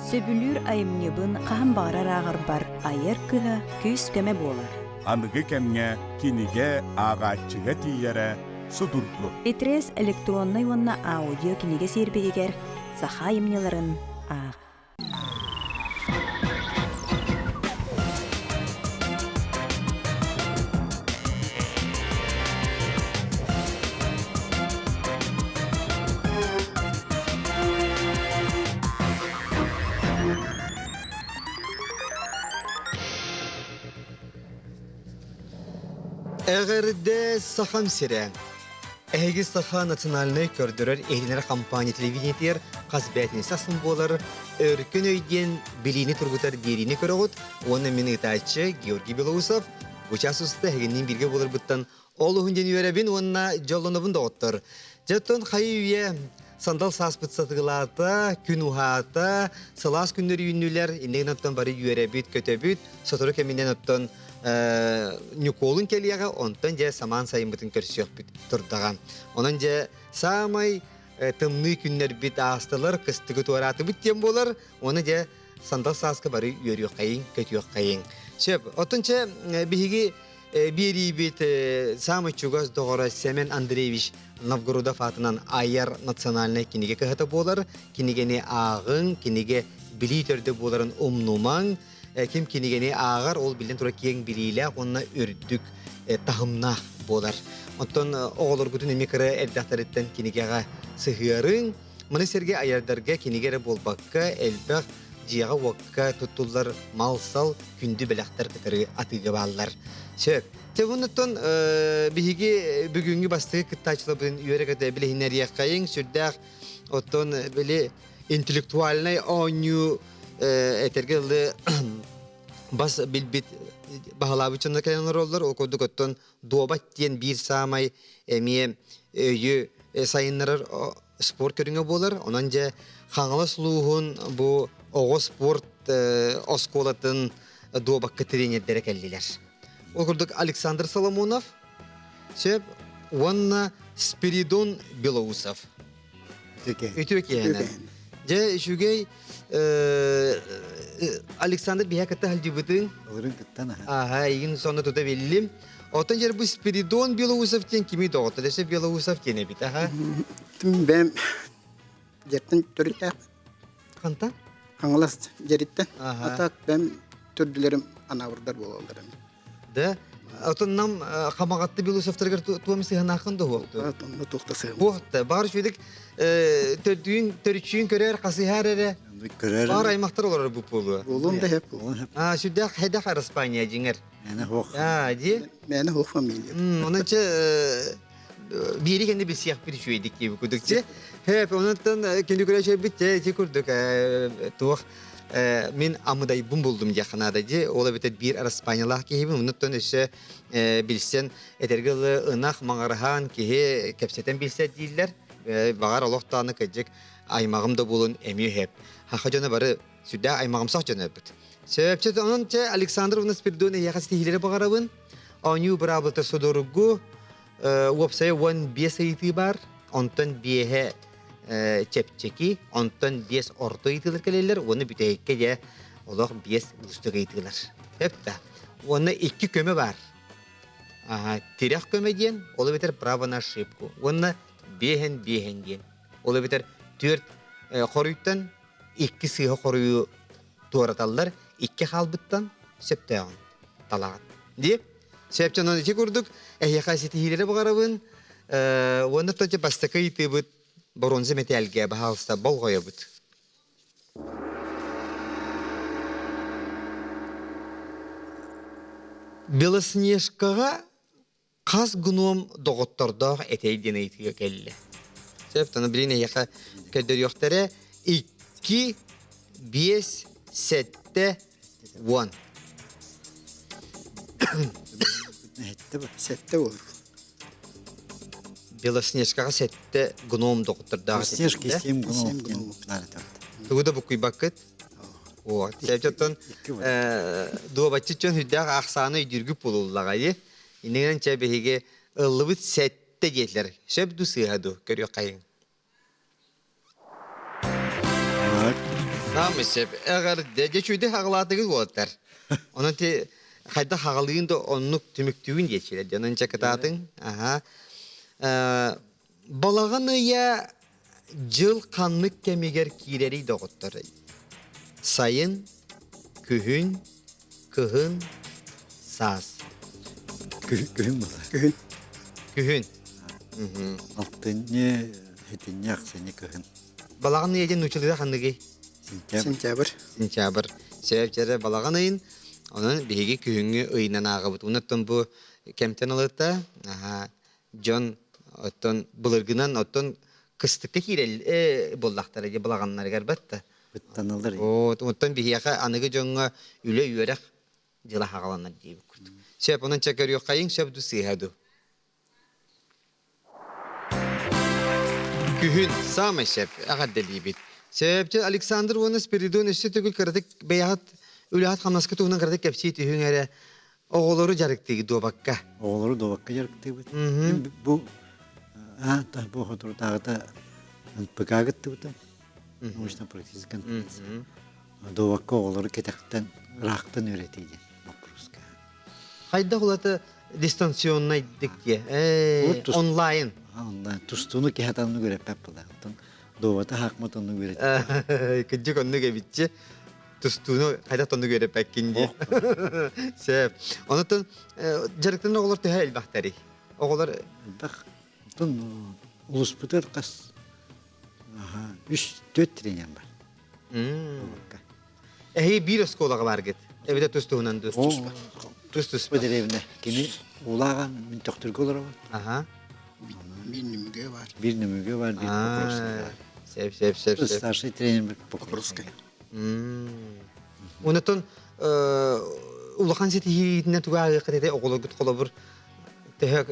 Сөбүлүүр айымньыбын хаһан баҕарар ааҕарбар айар кыһа күүс-көмө буолар. Аныгы кэмҥэ кинигэ ааҕааччыга тиийэрэ судургу. Литрес электроннай уонна аудио кинигэ сиэрбиһигэр саха айымньыларын аах. Эҕэрдэ Сахам сирэ! Эһиги Саха национальнай көрдөрөр иһитиннэрэр компания телевидениетигэр хас бээтинсэ ахсын буолар Өркөн өй диэн билиини тургутар биэриини көрөҕүт уонна мин ыытааччы Георгий Белоусов бу чаас устата эһигинниин бииргэ буоларбыттан Ол уһун диэн үөрэбин уонна дьоллонобун доҕоттор. Дьэ оттон хайы-үйэ сандал сааспыт сатыылаата, күн уһаата, сылаас күннэр үүннүлэр, иннигин оттон бары үөрэбит, көтөбүт, сотору кэминэн оттон Ньукуолун кэлиэҕэ, онтон дьэ самаан сайыммытын көрсүөхпүт турдаҕа. Онон дьэ саамай тымныы күннэрбит аастылар, кыстыгы туораатыбыт диэн буолар, уонна дьэ сандал сааска бары үөрүөххэйиҥ, көтүөххэйиҥ. Сөп, оттон чэ биһиги Биэриибит саамай чугас доҕоро Сэмэн Андреевич Новгородов аатынан айар национальнай кинигэ кыһата буолар. Кинигэни ааҕыҥ, кинигэ билии төрдө буоларын умнумаҥ. Ким кинигэни ааҕар, ол биллэн турар киэҥ билиилээх уонна үрдүк таһымнаах буолар. Оттон оҕолоргутун эмиэ кыра эрдэхтэриттэн кинигэҕэ сыһыарыҥ. Маны сэргэ айардарга кинигэ эрэ буолбакка, элбэх дьиэҕэ-уокка туттуллар мал-сал, күндү бэлэхтэр кытары атыыга бааллар. Сөп. Дьэ, оннуттан биһиги бүгүҥҥү бастакы кыттааччыларбытын үөрэ-көтө билиһиннэриэххэйиҥ. Сүрдээх оттон били интеллектуальнай оонньуу этэргэ дылы бас билбит баһылаабыт дьонно кэлэн олороллор. Ол курдук оттон дуобат диэн биир саамай эмиэ өйү сайыннарар спорт көрүҥэ буолар. Онон дьэ Хаҥалас улууһун бу оҕо спорт оскуолатын дуобакка тренердэрэ кэллилэр. Ол курдук Александр Соломонов сөп уонна Спиридон Белоусов. Үтүө киэһэнэн. Дьэ үчүгэй Александр биһэ кытта сылдьыбытыҥ. Ылырын кыттан аха. Аха, игин сонно тута биллим. Оттон дьэр бу Спиридон Белоусов диэн кими доҕотто? Десе Белоусов диэн эбит, аха. Бэм дьэртэн төрүттээх. Хантан? Хаҥалас дьэриттэн. Ата бэм төрдүлэрим анаабырдар буолаллар. Да? Отон нам Хамаҕатты Белоусовтарыгар туом сыһынааххын да уһуохту? Онно туох да сыһым. Буохта. Баар үчүгүйдик төрдүүн төрүччүүн көрөр, хасыһаар эрэ. Көрөр. Баар аймахтар олорор бу буолуо. Буолуон да хеп. А, сүрдээх хэдэх Араспания дьиҥэр. Мээнэ хуох. А, ди. Мээнэ хуох фамилия. Онон че биири кэнни билсиэхпит үчүгэйдик диэбит курдук че. Хэп, онон күнү көрөчөйбүт че ити курдук туох мин амыдайбын булдум диэххэ наада дии. Ол эбэтэр биир араспаанньалаах киһибин, оннуттан өссө билсэн этэргэ дылы ынах маҥыраһаан киһи кэпсэтэн билсэр дииллэр. Баҕар олох даҕаны кырдьык аймаҕым да буолун эмиэ үһү. Хаха дьоно бары сүрдээх аймаҕымсах дьоно эбит. Сөпчө онон чэ Александровна Спиридон эһиэхэ ситиһиилэри баҕарабын. Оонньуу быраабылата судургу уопсайа 15 ыйытыы баар. Онтон биэһэ чэпчэки, онтон биэс орто ыйытыылар кэлэллэр уонна бүтэһиккэ дьэ олох биэс уустук ыйытыылар. Сөп да. Уонна икки көмө баар. Аха, тирэх көмө диэн, ол эбэтэр право на ошибку. Уонна биэһэн биэһэн диэн. Ол эбэтэр түөрт хоруйтан икки сыыһа хоруйу туораталлар, икки хаалбыттан сөптөөҕүн талаҕын. Дии. Сөптөн ити курдук эһиэхэ ситиһиилэри баҕарабын. Уонна тоти бастакы ыйытыыбыт боруонса мэтээлгэ баһаалыста болҕойобут. Белоснежкаҕа хас гном доҕоттордоох этэй диэн ыйытыыга кэллэ. Сөп, ону билин эһиэхэ көрдөрүөхтэрэ. Икки, биэс, сэттэ, уон. Сэттэ буолар. Белоснежкаҕа сэттэ гном доҕоттордоох Белоснежка семь гном диэн Тугу да буккуйбаккыт. О, оттон дуобаччы дьон үрдээх ахсааны өйдүүргүт буолуллаҕайы. Иннинэн чэ биһиги ыллыбыт сэттэ диэтилэр. Сөп ду сыыһа ду көрүөххэйиҥ. Саамай сөп. Эҕэрдэ. Дьэ үчүгэйдик хаҕылаатыгыт уолаттар. Онон ти хайдах хаҕалыын да оннук түмүктүүгүн диэччилэр. Дьэ онон чэ кытаатыҥ. Аха. Балаҕан ыйа дьыл ханнык кэмигэр киирэрий доҕоттор? Сайын, күһүн, кыһын, саас. Күһүн буолар. Күһүн. Күһүн. Алтынньы, сэтинньи, ахсынньы кыһын. Балаҕан ыйа диэн нууччалыыта ханныгый? Сентябрь. Сентябрь. Сентябрь. Сөп балаҕан ыйын. Онон биһиги күһүҥҥү ыйынан ааҕабыт. Онон бу кэмтэн ылыта дьон оттон былыргынан оттон кыстыкка киирэл буоллахтара дии балаҕаннарыгар батта. Быттаналар. Оттон биһиэхэ аныгы дьоҥҥо үлэ үөрэх дьыла хаҕаланар диэбит. Сөп, онон чэ көрүөххэйиҥ, сөп ду сыыһа ду. Күһүн саамай сөп эҕэрдэлиибит. Сөпчө Александр уонна Спиридон өссө төгүл кыратык бэйэҕит үлэҕит хамнаска туһунан кыратык кэпсии түһүҥ эрэ. Оҕолору дьарыктыыгыт дуобакка. Оҕолору дуобакка дьарыктыыбыт. Бу бу соторутааҕыта НПК кыттыбытым. Научно-практическая конференция. Дуобакка оҕолору кэтэхтэн, ыраахтан үөрэтии диэн боппуруоска. Хайдах улата дистанционнай диктие? Онлайн. Онлайн. Тустууну киһи атанны үөрэппэт буолар. Оттон дуобата хаакмат оннук үөрэт. Кырдьык оннук эбитчи. Тустууну хайдах оннук үөрэппэккин диye. Сөп. Онотон дьарыктан оҕолор төһө элбэхтэрий? Оҕолор элбэх. Оттон улуспутугар хас үс төрт тренер бар. Эһи биир оскуолаҕа бааргыт. Эбэтэ тус туһунан дуу? Тус туспа. Дэриэбинэ. Кини Уулааҕа мин Төхтүргэ олоробун. Аха. Биир нөмүгэ бар. Биир нөмүгэ бар, биир Покровскай бар. Сөп, сөп, сөп, сөп. Старший тренер Покровскай. Онотон улахан ситиһиитинэн туга ааҕыаххыт этэ оҕолоргут холобур төһө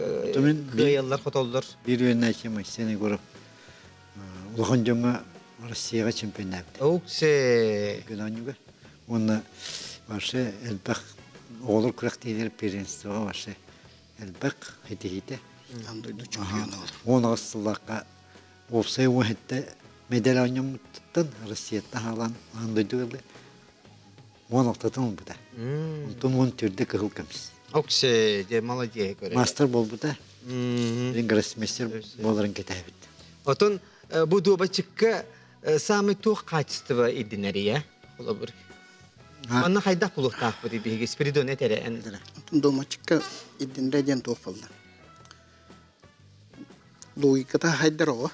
кыайаллар хотоллор? Биир үөннээччи Моисей Егоров улахан дьоҥҥо Россияҕа чемпионнаабыта. Уксе. Геноньуга. Уонна вообще элбэх оҕолор күрэхтэһиилэр первенствоҕа вообще элбэх ситиһиитэ. Аан дойду чемпиона ол. 18 сыллаахха уопсай уоһэтте медаль оонньоммуттан Россияттан хаалан аан дойду ылы 16-тын ылбыта. Онтон 14-дэ кыһыл көмүс. Оксе, дьэ молодец көрө. Мастер буолбута. Гроссмейстер буоларын кэтээбит. Отон бу дуобаччыкка саамай туох качество ирдэнэрий, холобур? Манна хайдах булуохтаахпыт биһиги Спиридон этэрэ эн. Отон дуомаччыкка ирдэнэрэ диэн туох буолла? Логиката хайдар оҕо.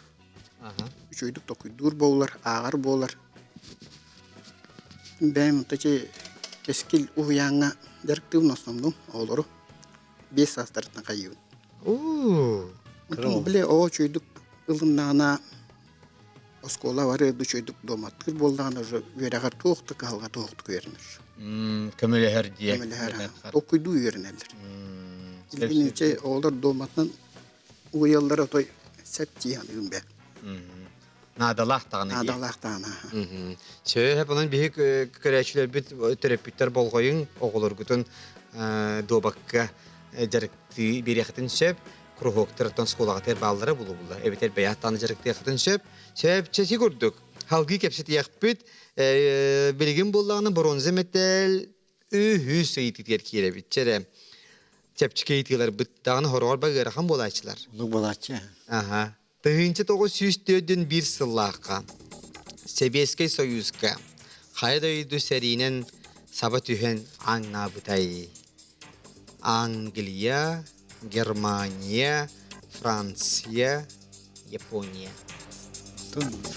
Үчүгэйдик токуйдуур буолар, ааҕар буолар. Бэйэм таки Кэскил уһуйааҥҥа дьарыктыыбын основном оҕолору 5 саастарыттан хайыыбын. Онтон били оҕо үчүгэйдик ылыннаҕына оскуола бары үчүгэйдик дуоматтыыр буоллаҕына уже үөрэҕэр туох да кыһалҕа туохтук үөрэнэр. Көмөлөһөр диye. Көмөлөһөр. Толкуйдуу үөрэнэллэр. Илгиниче оҕолор дуоматынан уйаллара отой сөп дии саныыбын бэ. Наадалаах даҕаны. Наадалаах даҕаны. Сөп, онон биһи көрөөччүлэрбит төрөппүттэр болҕойуҥ оҕолоргутун дуобакка дьарыктыы биэриэххитин сөп. Куруһуоктартан оскуолаҕытыгар бааллара булубулла. Эбэтэр бэйэҕит дьарыктыаххытын сөп. Сөп, чэси курдук. Халгыы кэпсэтиэхпит. Билигин буоллаҕына бронза мэтээл үһүс ыйытыытыгар киирэбит. Чэрэ, чэпчэки ыйытыыларбыт даҕаны хороҕор ба ыарахан буолааччылар. Оннук буолааччы. Аха. 1941 сыллаахха Сэбиэскэй Союзка хайа дойду сэриинэн саба түһэн ааҥнаабытай? Англия, Германия, Франция, Япония.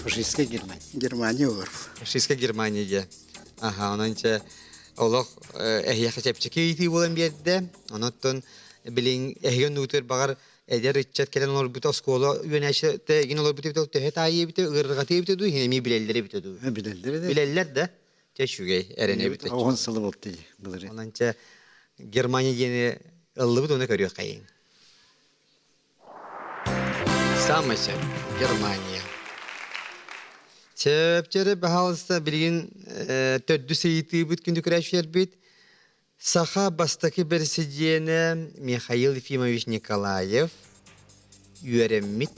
Фашистская Германия. Германия олор. Фашистская Германия дьэ. Аха, онон чэ олох эһиэхэ чэпчэки ыйытыы буолан биэрдэ. Онон билин эһиги оннугутугар баҕар эдэр ыччат кэлэн олорбута оскуола үөрэнээччитэ игин олорбут эбитэ төһө таайыы эбитэ ыарырҕатыы эбитэ дуу иһин эмиэ билэллэр эбитэ дуу Билэллэр да. Билэллэр да. Чэ үчүгэй эрэнэбит. 10 сылы болду былыры. Онон чэ Германия диэни ыллыбыт уонна көрүөххэйиҥ. Самый сөп Германия. Чэпчэри баһаалыста билигин төрдүс ыйытыыбыт күндү көрөөччүлэрбит. Саха бастакы бэрэсидьиэнэ Михаил Ефимович Николаев үөрэммит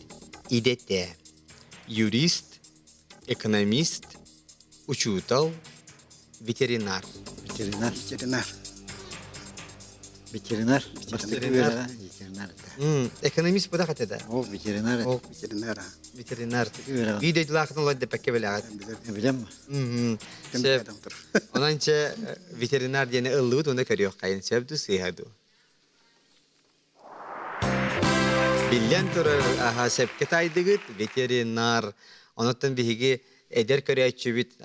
идэтэ юрист, экономист, Учуутал, ветеринар. Ветеринар. Ветеринар. Ветеринар. Бастакы үөрэҕэ ветеринар этэ. Экономист быдах этэ да? Ол ветеринар этэ. Ол Ветеринар. Ветеринар. Үөрэҕэ. Биир дойдулаахын олор дэппэккэ билэҕит. Билем. Сөп. Онон чэ ветеринар диэни ыллыбыт уонна көрүөххэйин сөп дуу сыыһа дуу? Биллэн турар, аһа сөпкө таайдыгыт, ветеринар. Онуттан биһиги эдэр көрөөччүбүт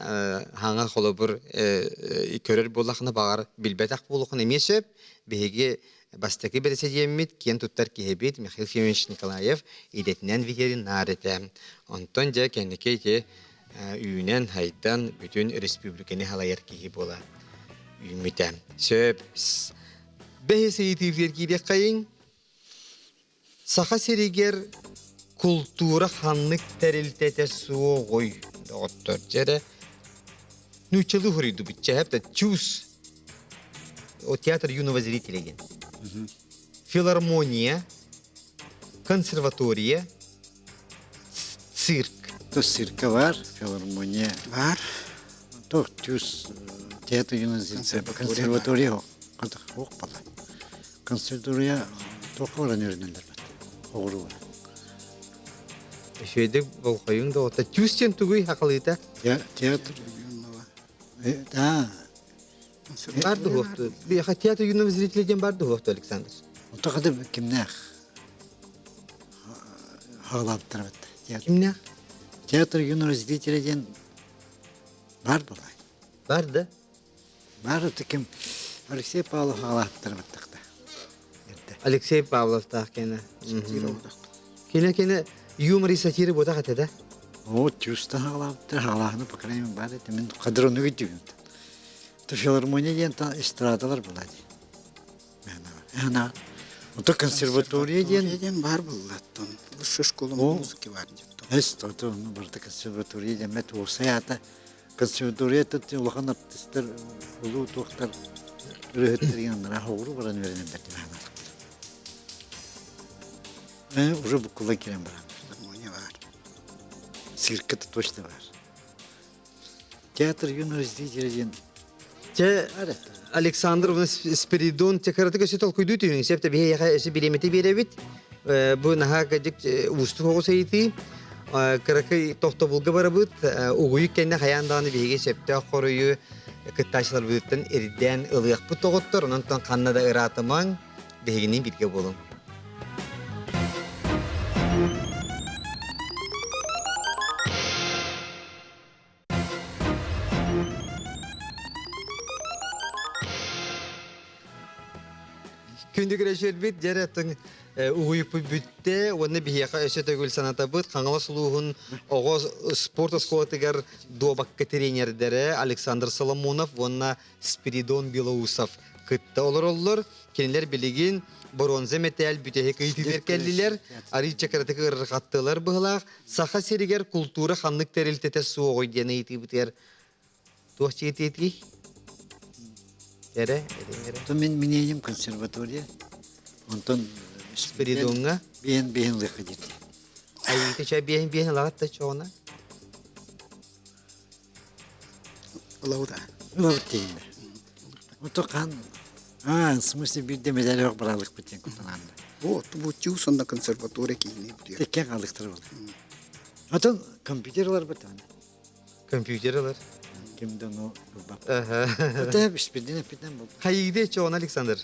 хаҥа холобур көрөр буоллахына баҕар билбэтэх буолуохун эмиэ сөп. Биһиги бастакы бэрэсидьиэммит, киэн туттар киһибит Михаил Фимович Николаев идэтинэн ветеринар этэ. Онтон дьэ кэнники ити үүнэн, хайдан бүтүн республиканы халайар киһи буола үүммүтэ. Сөп. Бэһис ыйытыыбытыгар киириэххэйиҥ. Саха сиригэр култуура ханнык тэрилтэтэ суоҕуй, доҕоттор? Дьэ эрэ, нууччалыы хоруйдубут. Чэ, чус. Театр юного зрителя диэн. Филармония, консерватория, цирк. То цирка бар, филармония. Бар. То түс театр юного зрителя. Консерватория ох бала. Консерватория тоққа баран үйренелер бат. Оғыру бар. Үчүгэйдик болҕойуҥ да ота түс диэн тугуй хакалыыта? Театр Да. Бар дуһуохту. Театр юного зрителя диэн бар дуһуохту, Александр. Онто қады кимнээх хаалаабыттар эбит. Кимнээх? Театр юного зрителя диэн бар буолай. Бар да? Бар ким Алексей Павлов хаалаабыттар эбит Алексей Павловтаах кene. Кene кene юмор и сатира буотах этэ да? О, тюста хаалаабыттар, хаалаахны, по крайней мере, бар этэ. Мин кадрону күтүбүм. То филармония диэн эстрадалар була дии. Ана. Ото консерватория диэн диэн бар буллаттан. Высшая школа музыки бар деп. Эс то барда консерватория диэн мет уосаята. Консерватория тут улахан артистар, улуу туохтар ырыһыттар яннара хоҕуру баран үөрэнэллэр диэн. Уже буккулла кирен баран. Филармония бар. Цирката точно бар. Театр юного зрителя диэн Те Александр Спиридон те кыратык өсө толкуйдуу түһүн сеп биһиэхэ өсө бириэмэтэ биэрэбит. Бу наһаа кадьык уустук оҕус ыйытыы. Кыракый тохтобулга барабыт. Угуйук кэннэ хайаан даҕаны биһиги сөптөөх хоруйу кыттааччыларбытыттан ирдээн ылыахпыт доҕоттор. Онон ханна да ыраатымаҥ, биһигинниин бииргэ буолуҥ. Күндү көрөчүөрбүт дьэрэ тын угуйуппут бүттэ уонна биһиэхэ өссө төгүл санатабыт Хаҥалас улууһун оҕо спорт оскуолатыгар дуобакка тренердэрэ Александр Соломонов уонна Спиридон Белоусов кытта олороллор. Кинилэр билигин боруонза мэтээл бүтэһик ыйытыытыгар кэллилэр. Арыычча кыратык ыарырҕаттылар быһылаах. Саха сиригэр култуура ханнык тэрилтэтэ суоҕуй диэн ыйытыыбытыгар туох чиэтиэтий? Эрэ, эрэ, эрэ. Мин миниэним консерватория. Онтон Спиридоҥҥа биэн биэн лыха диэти. Айыыта чай биэһин биэһин ылаҕат да чоҕуна. Ылабыт Ылабыт дейинде. Ото хан А, в смысле биирдэ медаль yok баралыкпыт диэн кутанаанда. Бу бу сонда консерватория киһини бүтүөр. Теккен қалыктыр бол. Отон компьютерлар бит аны. Компьютерлар. Кимде ну бап. Ота биспидин эпиден бол. Хайыгде чоон Александр.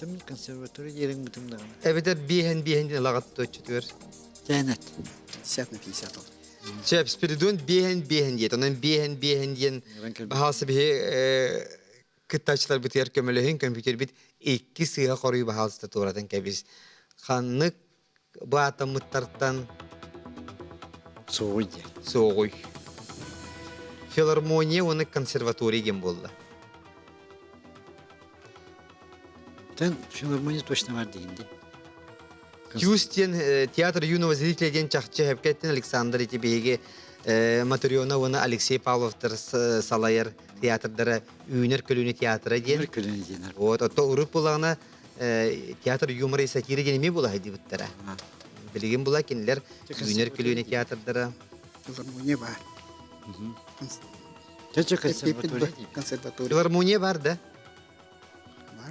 Тым консерватория жерин бутум дагы. Эбетер биэһэн биэһэн диэн лагат точчутугар. Тэнет. 50 на 50 ол. Сөп, Спиридон биэһэн биэһэн диэт. Онон биэһэн биэһэн диэн баһаалса биһи кыттааччылар бытыгар көмөлөһүн компьютербит икки сыыһа хоруй баһаалыста туоратын кэбис. Ханнык баатаммыттартан Суоҕуй диэн. Суоҕуй. Филармония уонна консерватория диэн буолла. Тэн филармония точно бар дейинди. Тюс диэн театр юного зрителя диэн чахчы хэпкэттин Александр ити биһиги Матрена уонна Алексей Павловтар салайар театрдара үүнэр көлүнэ театра диэн. Үүнэр көлүнэ диэн. Вот, отто урут булаҕына театр юмора и сатира диэн эмиэ була сылдьыбыттара. Билигин була кинилэр үүнэр көлүнэ театрдара. Филармония бар. Чача консерватория. Консерватория. Филармония бар да?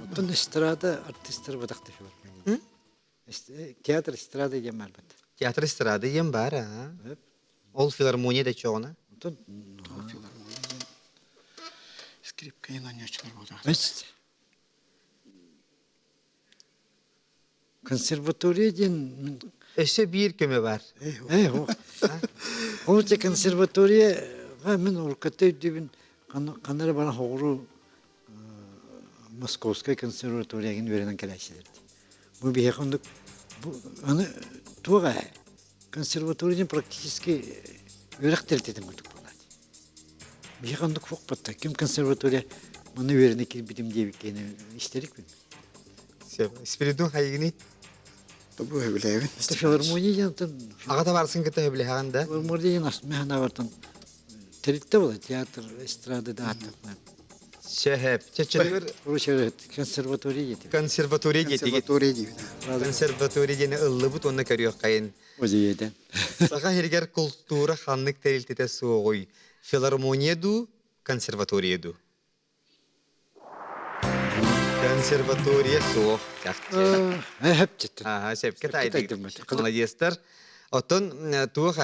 Оттон эстрада артистар бадахта филармония. Театр эстрада диэн бар бат. Театр эстрада диэн бар, а? Ол филармония да чоҕуна? Оттон филармония диэн скрипка нанячылар буолар. Консерватория диэн Өссө биир көмө бар. Ээ, ол те консерватория мин урукката өйдүүбүн ханна эрэ баран хоҕуруу Московскай консерваториягын үөрэнэн кэлээччилэр дии. Бу биһиэхэ оннук бу аны туох ээ консерватория диэн практически үөрэх тэрилтэтин курдук буолла дии. Биһиэхэ оннук суохпут ким консерватория манна үөрэнэ киирбитим диэбиккиэни истэрик Спиридон хайыгыный? Бу сөбүлээбин. Филармония диэн Аҕа табаарысын кытта сөбүлэһэҕин да? Филармония диэн мэхэнабартан тэрилтэ була театр, эстрада да ааттатынан. Сөһөп. Чөччөлүгэр Короче, консерватория диэтим. Консерватория диэтигит. Консерватория диибин. Консерватория диэни ыллыбыт уонна көрүөххэйин. Озиеден. Саха сиригэр култуура ханнык тэрилтэтэ суоҕуй? Филармония дуу, консерватория дуу? Консерватория суох чахчы. Хөп Аха, сөпкө таайдыгыт. Молодецтар. Оттон туох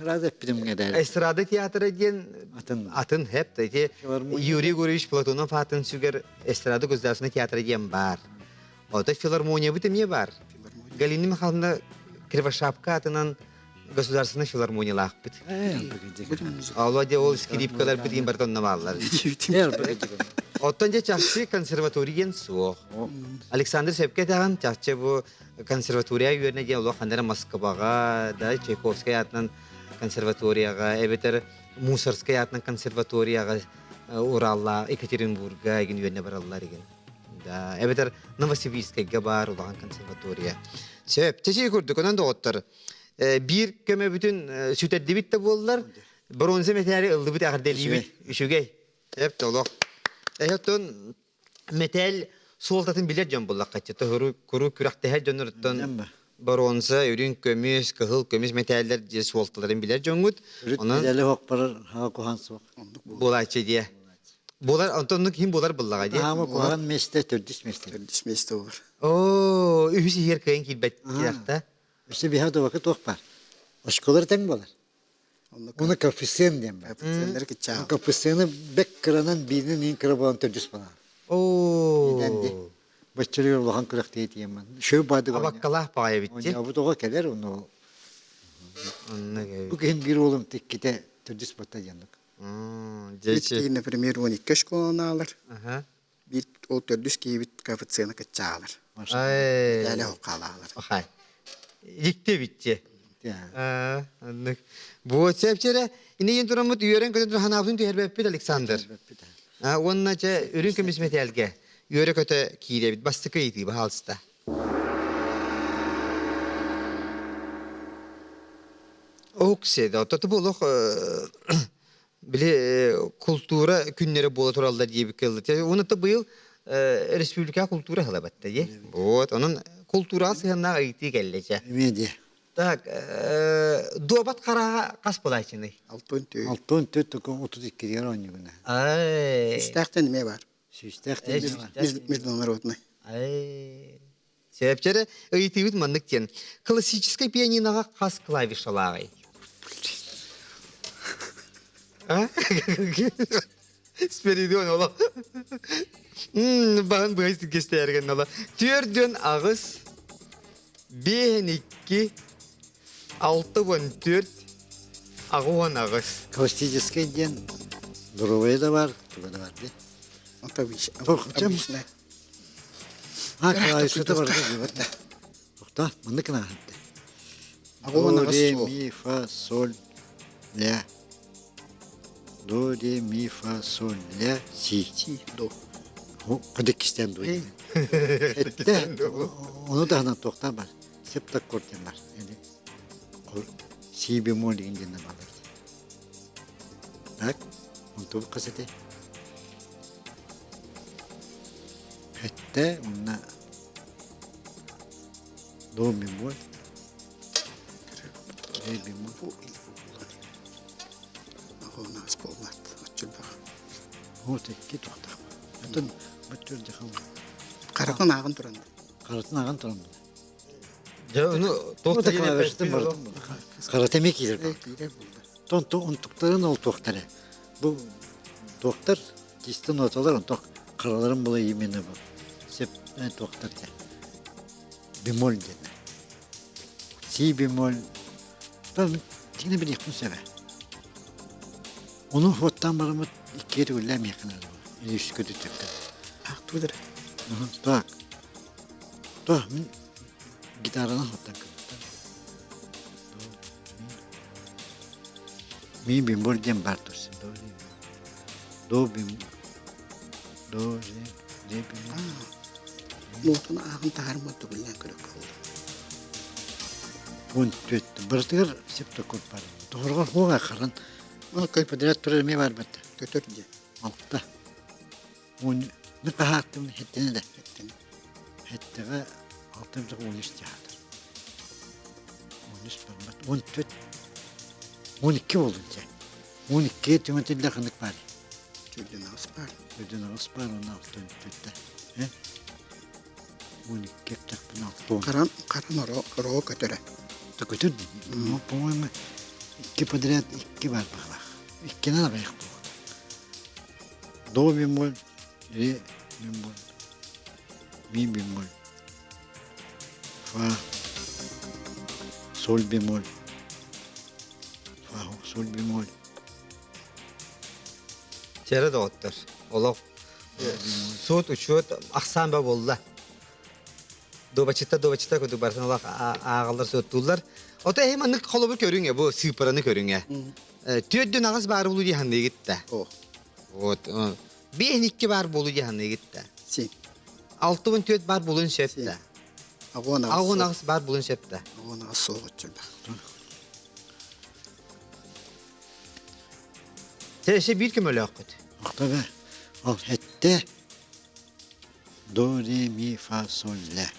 Рада эппитим эдэр. Эстрада театра диэн Атын. атын хэп ити Юрий Гурьевич Платонов аатын сүгэр Эстрада государственный театра диэн баар. Ото филармониябыт эмиэ баар. Галина Михайловна Кривошапка атынан государственный филармониялаахпыт. Алла де ол скрипкалар битин барыта онно бааллар. Оттон дьэ чахчы консерватория диэн суох. Александр сөпкө этэҕин, чахчы бу консерватория үөрэнэ диэн олох ханна эрэ Москваҕа, да, Чайковскай аатынан консерваторияҕа, эбэтэр Мусорскай аатынан консерваторияҕа Уралла, Екатеринбурга игин үөрэнэ бараллар игин. Да, эбэтэр Новосибирскайга баар улахан консерватория. Сөп, чэчи курдук, онон доҕоттор, биир көмөбүтүн сүтэрдибит да буоллар, бронза мэтээри ыллыбыт эҕэрдэлиибит үчүгэй. Эп толох. Эһэттон мэтээл суолтатын билэр дьон буллахха тоһуру куру күрэхтэһэр дьонноруттан боруонса, үрүҥ көмүс, кыһыл көмүс мэтээллэр дьиэ суолталарын билэр дьоҥҥут. Онон Мэтэли хокпарар хаҕа куһаан суох. буолааччы диэ. Буолар, онтон оннук ким буолар буллаҕа дии. Хаама куһаҕан миэстэ төрдүс миэстэ. Төрдүс миэстэ буолар. Оо, үһүс иһигэр кыайан киирбэт диэхтэ. Өссө биһа дубака туох бар. Очколар тэҥ буолар. Уну коэффициент диэн бар. Коэффициеннэр киччаал. Коэффициены бэк кыранан бииринэн иин кыра буолан төрдүс буолар. Оо. Баччырыгар улахан күрэхтэһии тиийэн Шөй баадык Абаккалаах баҕайы эбит Бу тоҕо кэлэр ону Бу киһин биир уолум тикките төрдүс батта диэн. Дьэ, например, 12 школаны алар. Биир ол төрдүс киһибит коэффициена кыччаалар. Мэтээлэ хаалаалар. Ахай. Дикте битте. Аннык. Бу сепчере инейин тураммыт үөрэн көтөн ханаабытын түһэрбэппит Александр. Уонна чэ үрүн көмүс мэтээлге үөрэ көтө киирэбит бастакы ыйытыы баһаалыста. Оксе, да, то бу олох били култуура күннэрэ буола тураллар диэбиккэ дылы. Уонна быйыл республика култуура ыһылабатта дии. Вот, онон култуураҕа сыһыаннаах ыйытыы кэллэ чэ. Эмиэ дии. Так, дуобат хараҕа хас булааччыный? Алтын түү. Алтын түү токон 32-гер оонньугуна. Ай. Сүүстээхтэн эмиэ бар. Сүүстээх эмиэ бар. Международный. Ай. Сөпчөрө ыйытыыбыт маннык диэн. Классическай пианиноҕа хас клавишалааҕый? А? Спиридон оло. Баһын быһа кестээрген ола. Түөрдүөн аҕыс, биэһин икки, 64, 68. Классическай диэн здоровая да бар, туга да бар дии. Обычно. А, клавишата барда дии Охта, маннык гына До, ре, ми, фа, соль, ля. До, ре, ми, фа, соль, ля, си. Си, до. Кыдык кистен до. Этте, ону таһынан туохтан бар. Септаккорд диэн бар. Си бемоль деген диэн бар. Так, онтубут хас этэй? Этте, уонна до бемоль, ре бемоль. Оҕонаас буолбат. Чүлбэх. Вот икки туохтаах. Атын бөттөр дьахал. Харатын ааҕын туран. Харатын ааҕын туран. Дьэ, ону туох да клавиштын бардым. Харата эмиэ киирэр. Киирэр булда. Тон онтуктарын ол туохтара. Бу туохтар чисто ноталар онтох хараларын була именно бу. Сеп туохтар те. Бемоль диэн. Си бемоль. Там тине билиэхпин сөбө. Ону хуоттаан бараммыт иккиэ төгүллээн миэхэ наада буолла. Үскө түттүктэр. Ахтуудыр. Так. То мин гитаранан хуоттан көрбүттэр. Ми бемоль диэн баар турсын. До до бем до ре ре бемоль. Нуотун ааҕын таһаарыммат төгүллээн көрөккө Пункт түөттү. Барытыгар сеп такой бар. Тоҕоргор хуоҕа харан. Ол кой подряд турар эмиэ бар батта. Көтөр дии. Алта. Он ми хаһааттым хеттене да. Хеттене. Хеттеҕэ алта битэх 13 театр. 13 барбат. 14. 12 болдун дьэ. 12 түҥэтиллэ ханнык бар. Түрдүн аҕыс бар. Түрдүн аҕыс бар, онно алта төрттэ. Э? 12 эптэхпин алта Харан, харан оро, оро көтөрө. Көтөр дии. По-моему, икки подряд икки бар баҕалаах. Иккинэн аҕыйах буолуо. До бемоль, ре бемоль, ми бемоль, фа, соль бемоль, фа, соль бемоль. Чэрэ доҕоттор, олох суот учуот ахсаан ба буолла. Дуобачыта дуобачыта курдук барытын олох ааҕаллар суоттууллар. Ото эһи маннык холобур көрүҥэ бу сыыппараны көрүҥэ. Түөрдүн аҕыс баар буолуу дии саныыгыт да. Вот. Биэһин икки баар буолуу дии саныыгыт да. Си. 64 баар буолуон сөп да. Агон аҕыс баар буолуон сөп да. Агон аҕыс суох да. Сэ биир көмөлөөххүт. Охтобе. Ол хетте до ре ми фа соль ля.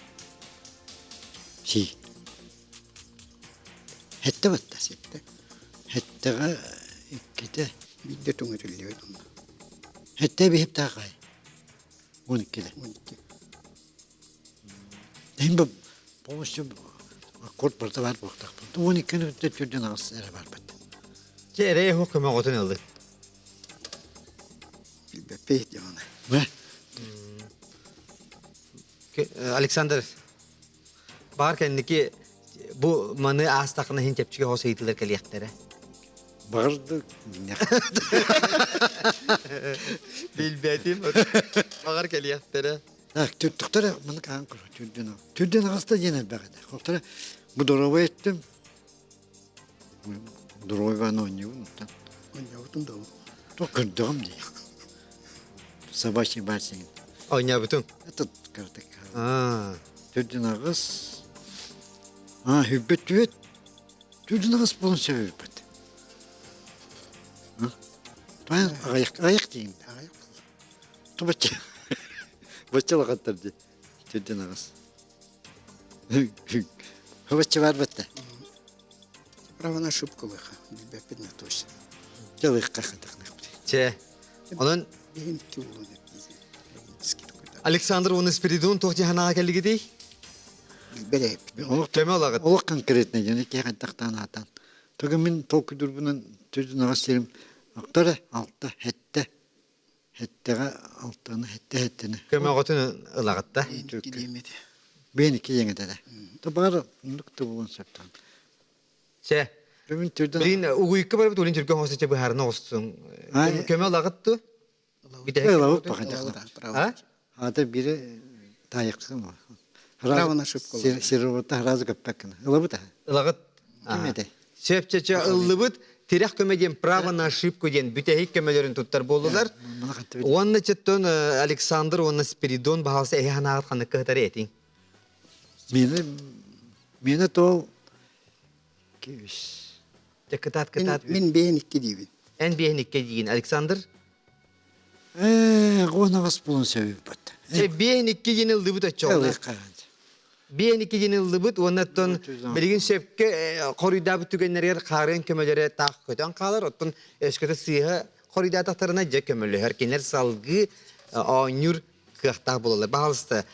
Си. Хетте батта. Сетте. Хеттеҕэ иккитэ. Биирдэ түҥэтиллибит онно. Хетте биһиптаахай. 12-де. 12. Эһин бу полностью аккорд барыта баар буолуохтаахпын. 12-ни бүтэ түрдэн аҕыс эрэ барбыт. Чэ эрэ эһу көмөҕүтүн ылы. Билбэппит дьоно. Александр, баар кэнники бу маны аастахына иһин чэпчэки хос ыйытыылар кэлиэхтэрэ. Баҕарды Билбэтим. Баҕар кэлиэхтэрэ. Так, түттүктэрэ маны хаан көрө түрдүн. Түрдүн аҕыста диэн элбэх этэ. Холтора бу доровой эттим. Доровой бааны оонньуубун оттон. Оонньообутун да Туох көрдөҕүм дии. Собачий барсиҥ. Оонньообутуҥ? Этот картык. Аа. Түрдүн аҕыс. Аа, хүббүт түөт. Түрдүн аҕыс буолан сөбүппүт. Туан аҕыйах аҕыйах диин. Аҕыйах Тубачча. Бачча лахаттар дии. Түрдүн аҕыс. Хабачча бар батта. Право на ошибку лыха. Билбэппит на точно. Дьалыхха хатахнахпыт. Чэ. Онон Биһин икки улуун Александр уонна Спиридон туох дьаһанаҕа кэллигитий? Билбэт Көмө олагыт. Олох конкретно дьону киһи хайдахтаан аатаан. Тугу мин толкуйдурбунан түрдүн аҕыс сирим Октора алта хэтте хэттэҕэ алтаны хэтте хэттини. Көмөҕөтүн ылаҕыт да? Бэйэн икки диэҥ этэ. То баар оннук да буолуон сөптөөх. Чэ. Бүгүн түрдэн Билин угуйукка барбыт улин түргэн хоосуча быһаарына оҕустун. Көмө ылаҕыт ту? Ылабыт баҕа. Ата бири таайыккын. Право на ошибку. Сиробота сразу көппөккүн. Ылабыт. Ылаҕыт. Ким этэй? Сөпчөчө ыллыбыт тирэх көмө диэн право на ошибку диэн бүтэһик көмөлөрүн туттар буоллулар. Уонна чөттөн Александр уонна Спиридон баһалса эһи ханаҕыт ханнык кыһытары этиҥ. Мені мені тол кибис. Кытаат кытаат. Мин бэйэн икки диибин. Эн биэһин икки диигин Александр? Ээ, гонагас булун сөбүппүт. Чэ биэһин икки диэн ыллыбыт оччоҕуна. Биэһин икки диэн ыллыбыт уонна оттон билигин сөпкө хоруйдаабыт түгэннэригэр хаарыан көмөлөрө таах көтөн хаалар, оттон өскөтө сыыһа хоруйдаатахтарына дьэ көмөлөһөр. Кинилэр салгыы оонньуур кыахтаах буолаллар. Баһаалыста,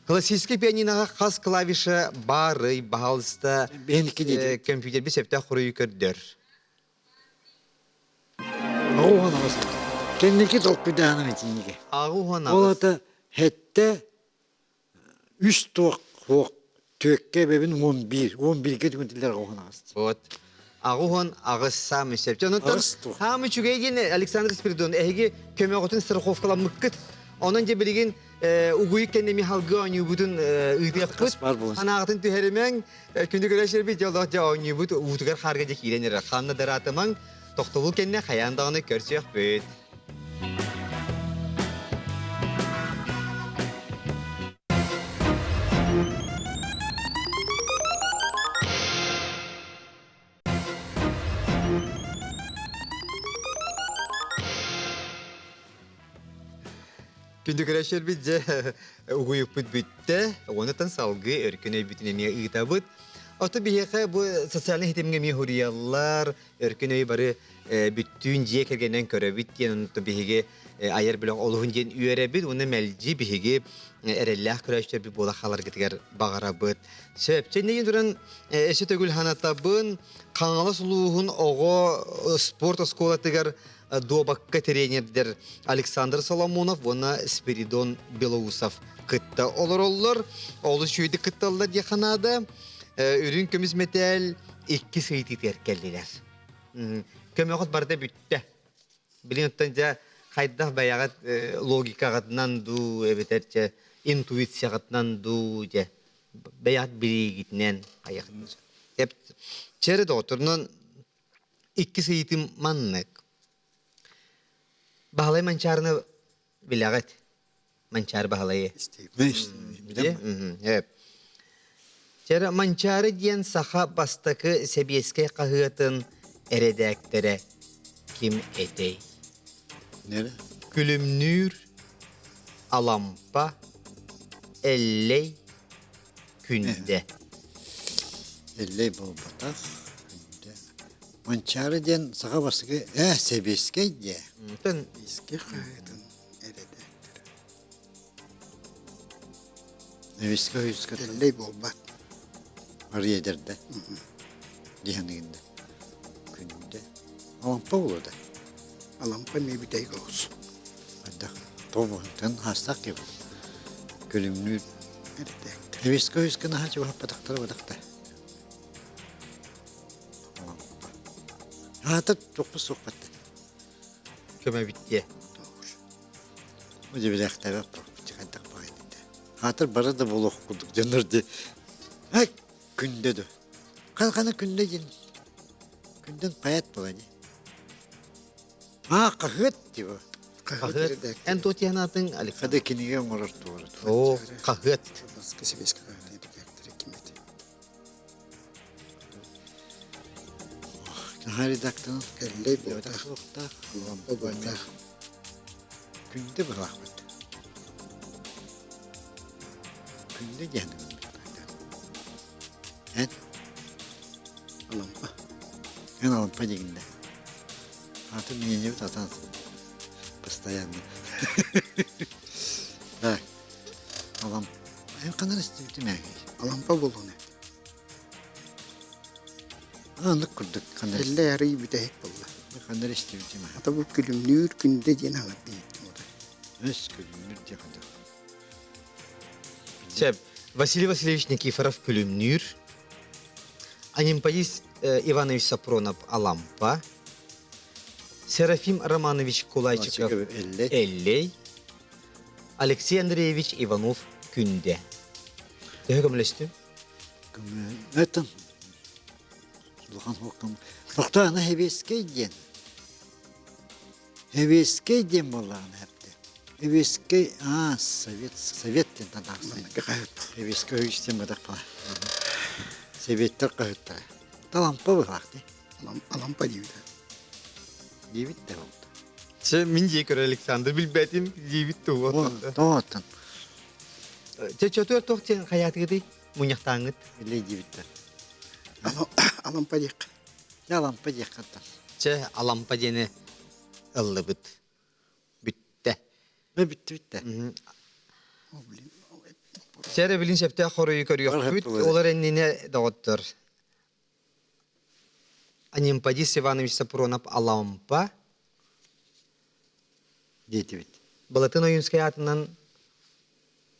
классический пианиноҕа хас клавиша баарый? Баһаалыста, компьютерби сөптөөх хоруйу көрдөр. Аҕуһан аҕыс. Кэнники толкуйдааным итинигэ. Аҕуһан Ол аҕыс. ата хэттэ үс туох хуох түөккэ эбэбин 11 11-гэ түгүнтилэр аҕуһан аҕыс. Вот. 88 саамай сөп. Онтон Аҕыс туох. хаамы үчүгэй диэн Александр Спиридон эһиги көмөҕүтүн страховкаламмыккыт. Онон дьэ билигин угуйук кэннэ ми халгы оонньуубутун ыытыахпыт. Бар буолан. Анаҕытын түһэримэҥ. Күнү көрөшөрбүт дьоллоох дьэ оонньуубут уутугар хаарга дьэ киирэн эрэр. Ханна дараатымаҥ, тохтобул кэннэ хайаан даҕаны көрсүөхпүт. Күндү көрөөччүлэрбит дьэ угуйукпут бүттэ. Онтон салгыы өркөн өйбүтүн эмиэ ыытабыт. Ото биһиэхэ бу социальнай ситимҥэ эмиэ суруйаллар, өркөн өйү бары бүттүүн дьиэ кэргэнинэн көрөбүт диэн онто биһиги айар бөлөх олуһун диэн үөрэбит уонна мэлдьи биһиги эрэллээх көрөөччүлэрбит буола хааларгытыгар баҕарабыт. Сөп. Чэ, инники туран өссө төгүл санатабын, Хаҥалас улууһун оҕо спорт оскуолатыгар дуобакка тренердэр Александр Соломонов уонна Спиридон Белоусов кытта олороллор. Олус үчүгэйдик кытталлар диэххэ наада. Үрүҥ көмүс мэтээл иккис ыйытыытыгар кэллилэр. Көмөҕүт барыта бүттэ. Билин оттон дьэ хайдах бэйэҕит логикаҕытынан дуу эбэтэр дьэ интуицияҕытынан дуу дьэ бэйэҕит билиигитинэн хайахтын. Чэрэ доҕотторунан Иккис ыйытыым маннык. Баһылай Манчаарыны билэҕит? Манчаары Баһылайы. Билэм. Чэрэ Манчаары диэн саха бастакы сэбиэскэй хаһыатын эрэдээктэрэ ким этэй? Нere? Күлүмнүүр, Алампа, Эллэй, Күндэ. Эллэй буолбатах. Күндэ. Манчаары диэн саха бастакы сэбиэскэй диэ. Онтон Иски хаһыатын эрэдээктэрэ. Эбискэ ойуска Эллэй буолбат. Арый эдэрдэ. Диһаныгында. Күндэ. Алампа буолуо да. Алампа эмиэ бүтэйгэ олус. Хайдах тобуһунтан хаастаах киһи Күлүмнүүр. Эрэдээктэр. Эбискэ ойуска наһаа чугаһаппатахтара бадахта. Алампа. Аата туохпут суохпат. Көмө бүттүө. Бу дьибилээхтээбэт хайдах баҕайытыта. Аатыр бары да буолуох курдук дьоннор ди. Ай күндэ ду. Хана күндэ диэн. Күндэн поэт була ди. Аа хаһыат типа. Хаһыат. Эн туох диэн аатыҥ Александр? Хада кинигэ оҥорор туора. Оо, хаһыат. Баска сэбиэскэ хаһыат редакторы ким этэй? Наһаа редакторын Эллэй буолтах. суохтаах. Лампа буолтах. Күндэ быһаахпыт. Күндэ диэн Эн? Алампа. Эн Алампа дигинде. Аты мнение атан постоянно. Да. Алам. Эн канар истибитим ээги. Алампа буолуон Аннык курдук канар. Эллэ арый бүтэһик буолла. Канар истибитим. Ата бу күлүмнүүр күндэ диэн аҥар диэттим ота. Өс күлүмнүүр диэн хандар. Сөп. Василий Васильевич Никифоров күлүмнүүр. Анемподист Иванович Сапронов Алампа. Серафим Романович Кулайчиков Эллей. Алексей Андреевич Иванов Күндэ. Төһө көмөлөстүм? Көмөлөтүм. Улахан хуоккам. Тохтоона Хэбиэскэй диэн. Хэбиэскэй диэн буоллаҕына эптэ. Хэбиэскэй аа совет совет диэн танаахсан. Хэбиэскэй үстэн бадах Советтар хаһыттара. Талампа быһаах дии. Алампа диибит. Диибит да болду. Чэ, мин дии көрө Александр билбэтим диибит тугу. Тоҕоттон. Чэ, чөтүөр туох диэн хайаатыгытый? Мунньахтааҥҥыт. Илей диибиттэр. Алампа диэххэ. Чэ, Алампа диэххэ. Чэ, Алампа диэни. ыллыбыт. Бүттэ. Бүттэ бүттэ. Сэрэ билин сөптөөх хоруйу көрүөхпүт. Олор иннинэ доҕоттор. Анимпадис Иванович Сапронов Алампа диэтибит. Былатын Ойуунскай аатынан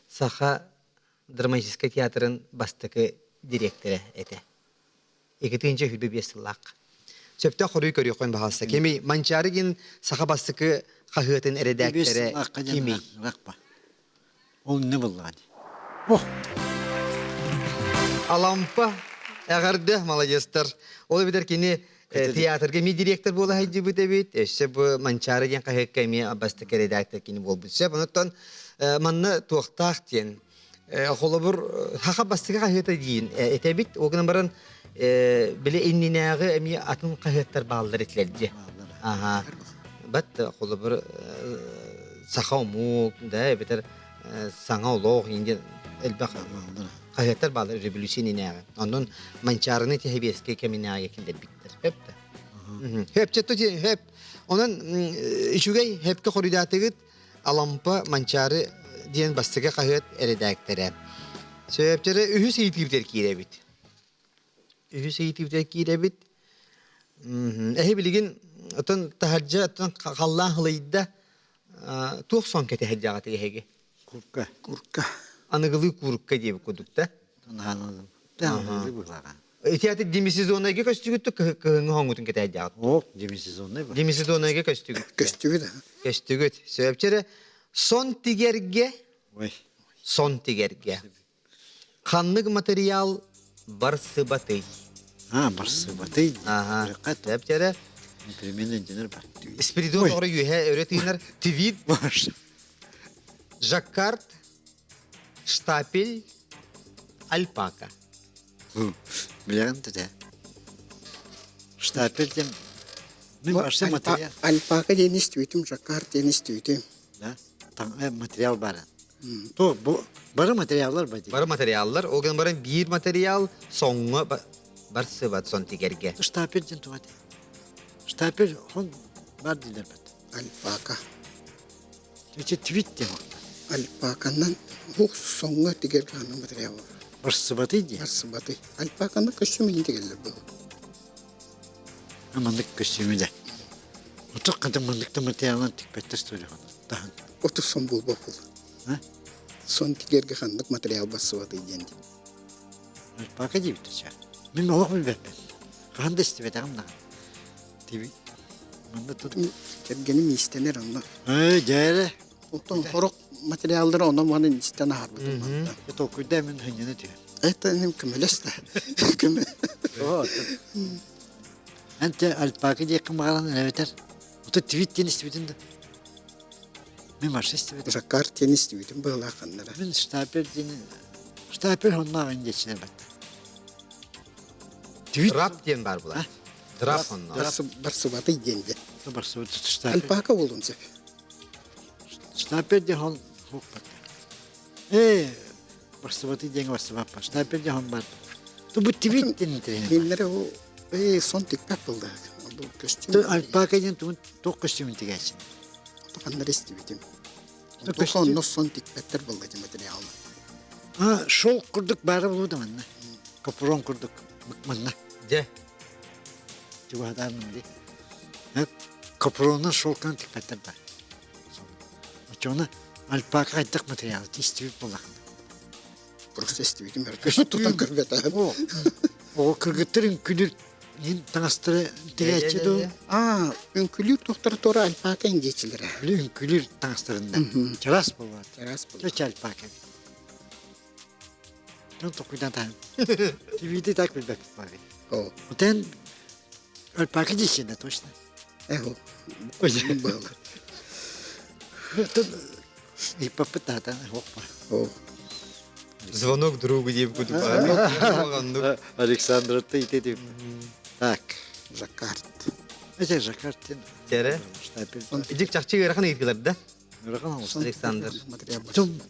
Саха драматическай театрын бастакы дириэктэрэ этэ. 225 сыллаах. Сөптөөх хоруй көрүөххүн баҕалса. Кимий? Манчаары диэн саха бастакы хаһыатын эрэдээктэрэ кимий? Ол не буллаҕа дии. Ох! Алампа эҕэрдэ, маладьыастар. Ол эбэтэр кини театрга эмиэ директор буола сылдьыбыт эбит. Өссө бу Манчаары диэн хаһыакка эмиэ бастакы редактор кини буолбут. Сөп. Онуттан манна туохтаах диэн холобур саха бастакы хаһыата диин этэбит. Ол гынан баран били иннинээҕи эмиэ атын хаһыаттар бааллар этилэр дии. Аха. Бат холобур саха омук да эбэтэр саҥа олох диэн элбэх хаһыаттар бааллар революция иннинээҕи. Онон Манчаарыны Тэһэбиэскэй кэминээҕи киллэрбиттэр. Хөп да. Хөп хөп. Онон үчүгэй хөпкө хоруйдаатыгыт Алампа Манчаары диэн бастакы хаһыат эрэдээктэрэ. Сөптөрө үһүс ыйытыыбытыгар киирэбит. Үһүс ыйытыыбытыгар киирэбит. Эһи билигин отон таһырдьа оттон халлаан хылыйда туох сон кэтэһэрдьэҕит эһиги? Курка. Курка. Аныгылыы курка диэбит курдук да? Ити аты демисезоннайга көстүгүт кыһыҥҥы хоҥҥутун кэтэһэрдьэҕит? О, демисезоннай ба. Демисезоннайга көстүгүт. Көстүгүт. Көстүгүт. Сөпчөрө сон тигэргэ Ой. сон тигэргэ Ханнык материал барсыбатый? А, барсыбатый. Ага. Сөпчөрө Непременно инженер бар. Спиридон оҕо үөһэ өрө тыынар твид, жаккард, штапель, альпака. Билэҕин да Штапель диэн мин барса материал. Альпака диэн истибитим, жаккард диэн истибитим. Да, материал баар. То бу бары материаллар ба Бары материаллар, ол гынан баран биир материал соҥҥо барсыбат сон тигэргэ. Штапель диэн туга Штапель хон бар диилэр бат. Альпака. Ити твит диэн Альпаканан ух соҥҥо тигэргэ ханна материал бар. Барсыбатый диэн. Барсыбатый. Альпаканы көстүүм иһин тигэллэр был. Маннык көстүүмү да. Отук хата маннык да материалын тикпэттэр что ли таһын. Отук сон булбаппыл. Сон тигэргэ ханнык материал барсыбатый диэн. Альпака диэбит ча. Мин олох билбэппин. Хаһан да истибэтэҕим даҕаны. Тиби манна тут Кэргэним иистэнэр онно. Ээ, дьээрэ. Оттон хорох материаллары онон манан истэн аһарбытым манна. Толкуйда мин хынньана түһэн. Это ним көмөлөс да. Көмө. Эн те альпака диэккин баҕаран эбэтэр Ото твит диэн истибитин да. Мин марша истибитим. Жаккар диэн истибитим быһалаах ханнара. Мин штапель диэн штапель оннооҕун диэччилэр батта. Твит Драп диэн баар буолар. Драп онно. Барсыбатый диэн де. Барсыбат штапель. Альпака болуун сөп. Штапель диэн хон хоппат. Ээ, барсыбатый диэн барсыбаппа. Штапель диэн хон бар. Ту бу твит диэн интэриэһинэй. Кинилэри ол ээ сон тикпэт буолла. Бу көстүүм. Альпака диэн тугун туох көстүүмүн тигээччин? Ханнары истибитим. Туох онно сон тикпэттэр буолла ити материалны. А, шел курдук баара болуу да манна. Капрон курдук манна. Дьэ. Чугаһатаарным дии. Капронун шелканы тикпэттэр да. Оччоҕуна альпака хайдах материалы истибит буоллахына. Просто истибитим тутан көрбөтөм. Оҕо кыргыттар үҥкүлүр иһин таҥастары тигээччи дуу? Аа, үҥкүлүүр тохтор туора альпака индиэчилэрэ. Били үҥкүлүүр таҥастарында. Чараас буолуо. Чараас буолуо. Чэ альпака. Дьон толкуйдаан таһын. ТВ-ти так билбэппит бары. О. Отен альпака диэччи точно. Эхо. Было. Иппаппыт таата хоппа. О. Звонок другу диэбит курдук. Александр ты ты Так. Жаккард. Это жаккард. Тере. Идик чахчы ыарахан ыйытылар да? Александр.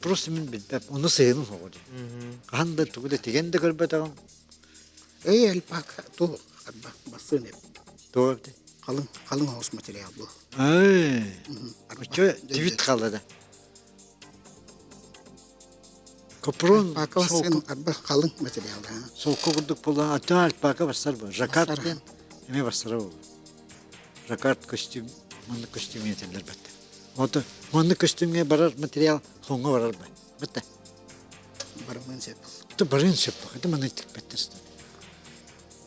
Просто мин билбэп. Ону сыһыным хоҕу. Хаһан да тугу да тиген да көрбөтөҕүм. Эй, альпака, ту, арба, бассын Туох. Халыҥ, халыҥ оҕус материал бу. Оччо дивит хаалла да. Капрон Альпака бассын арба халыҥ материал. Солко курдук буолла. Атын альпака бассар бу. Жаккард диэн эмиэ бассара буолла. Жаккард костюм, маннык костюм этэллэр бэтте. Ото маннык костюмҥа барар материал хоҥҥо барар ба. Бэтте. Барымын сөп. Это барыан сөп. Это маннык тикпеттер.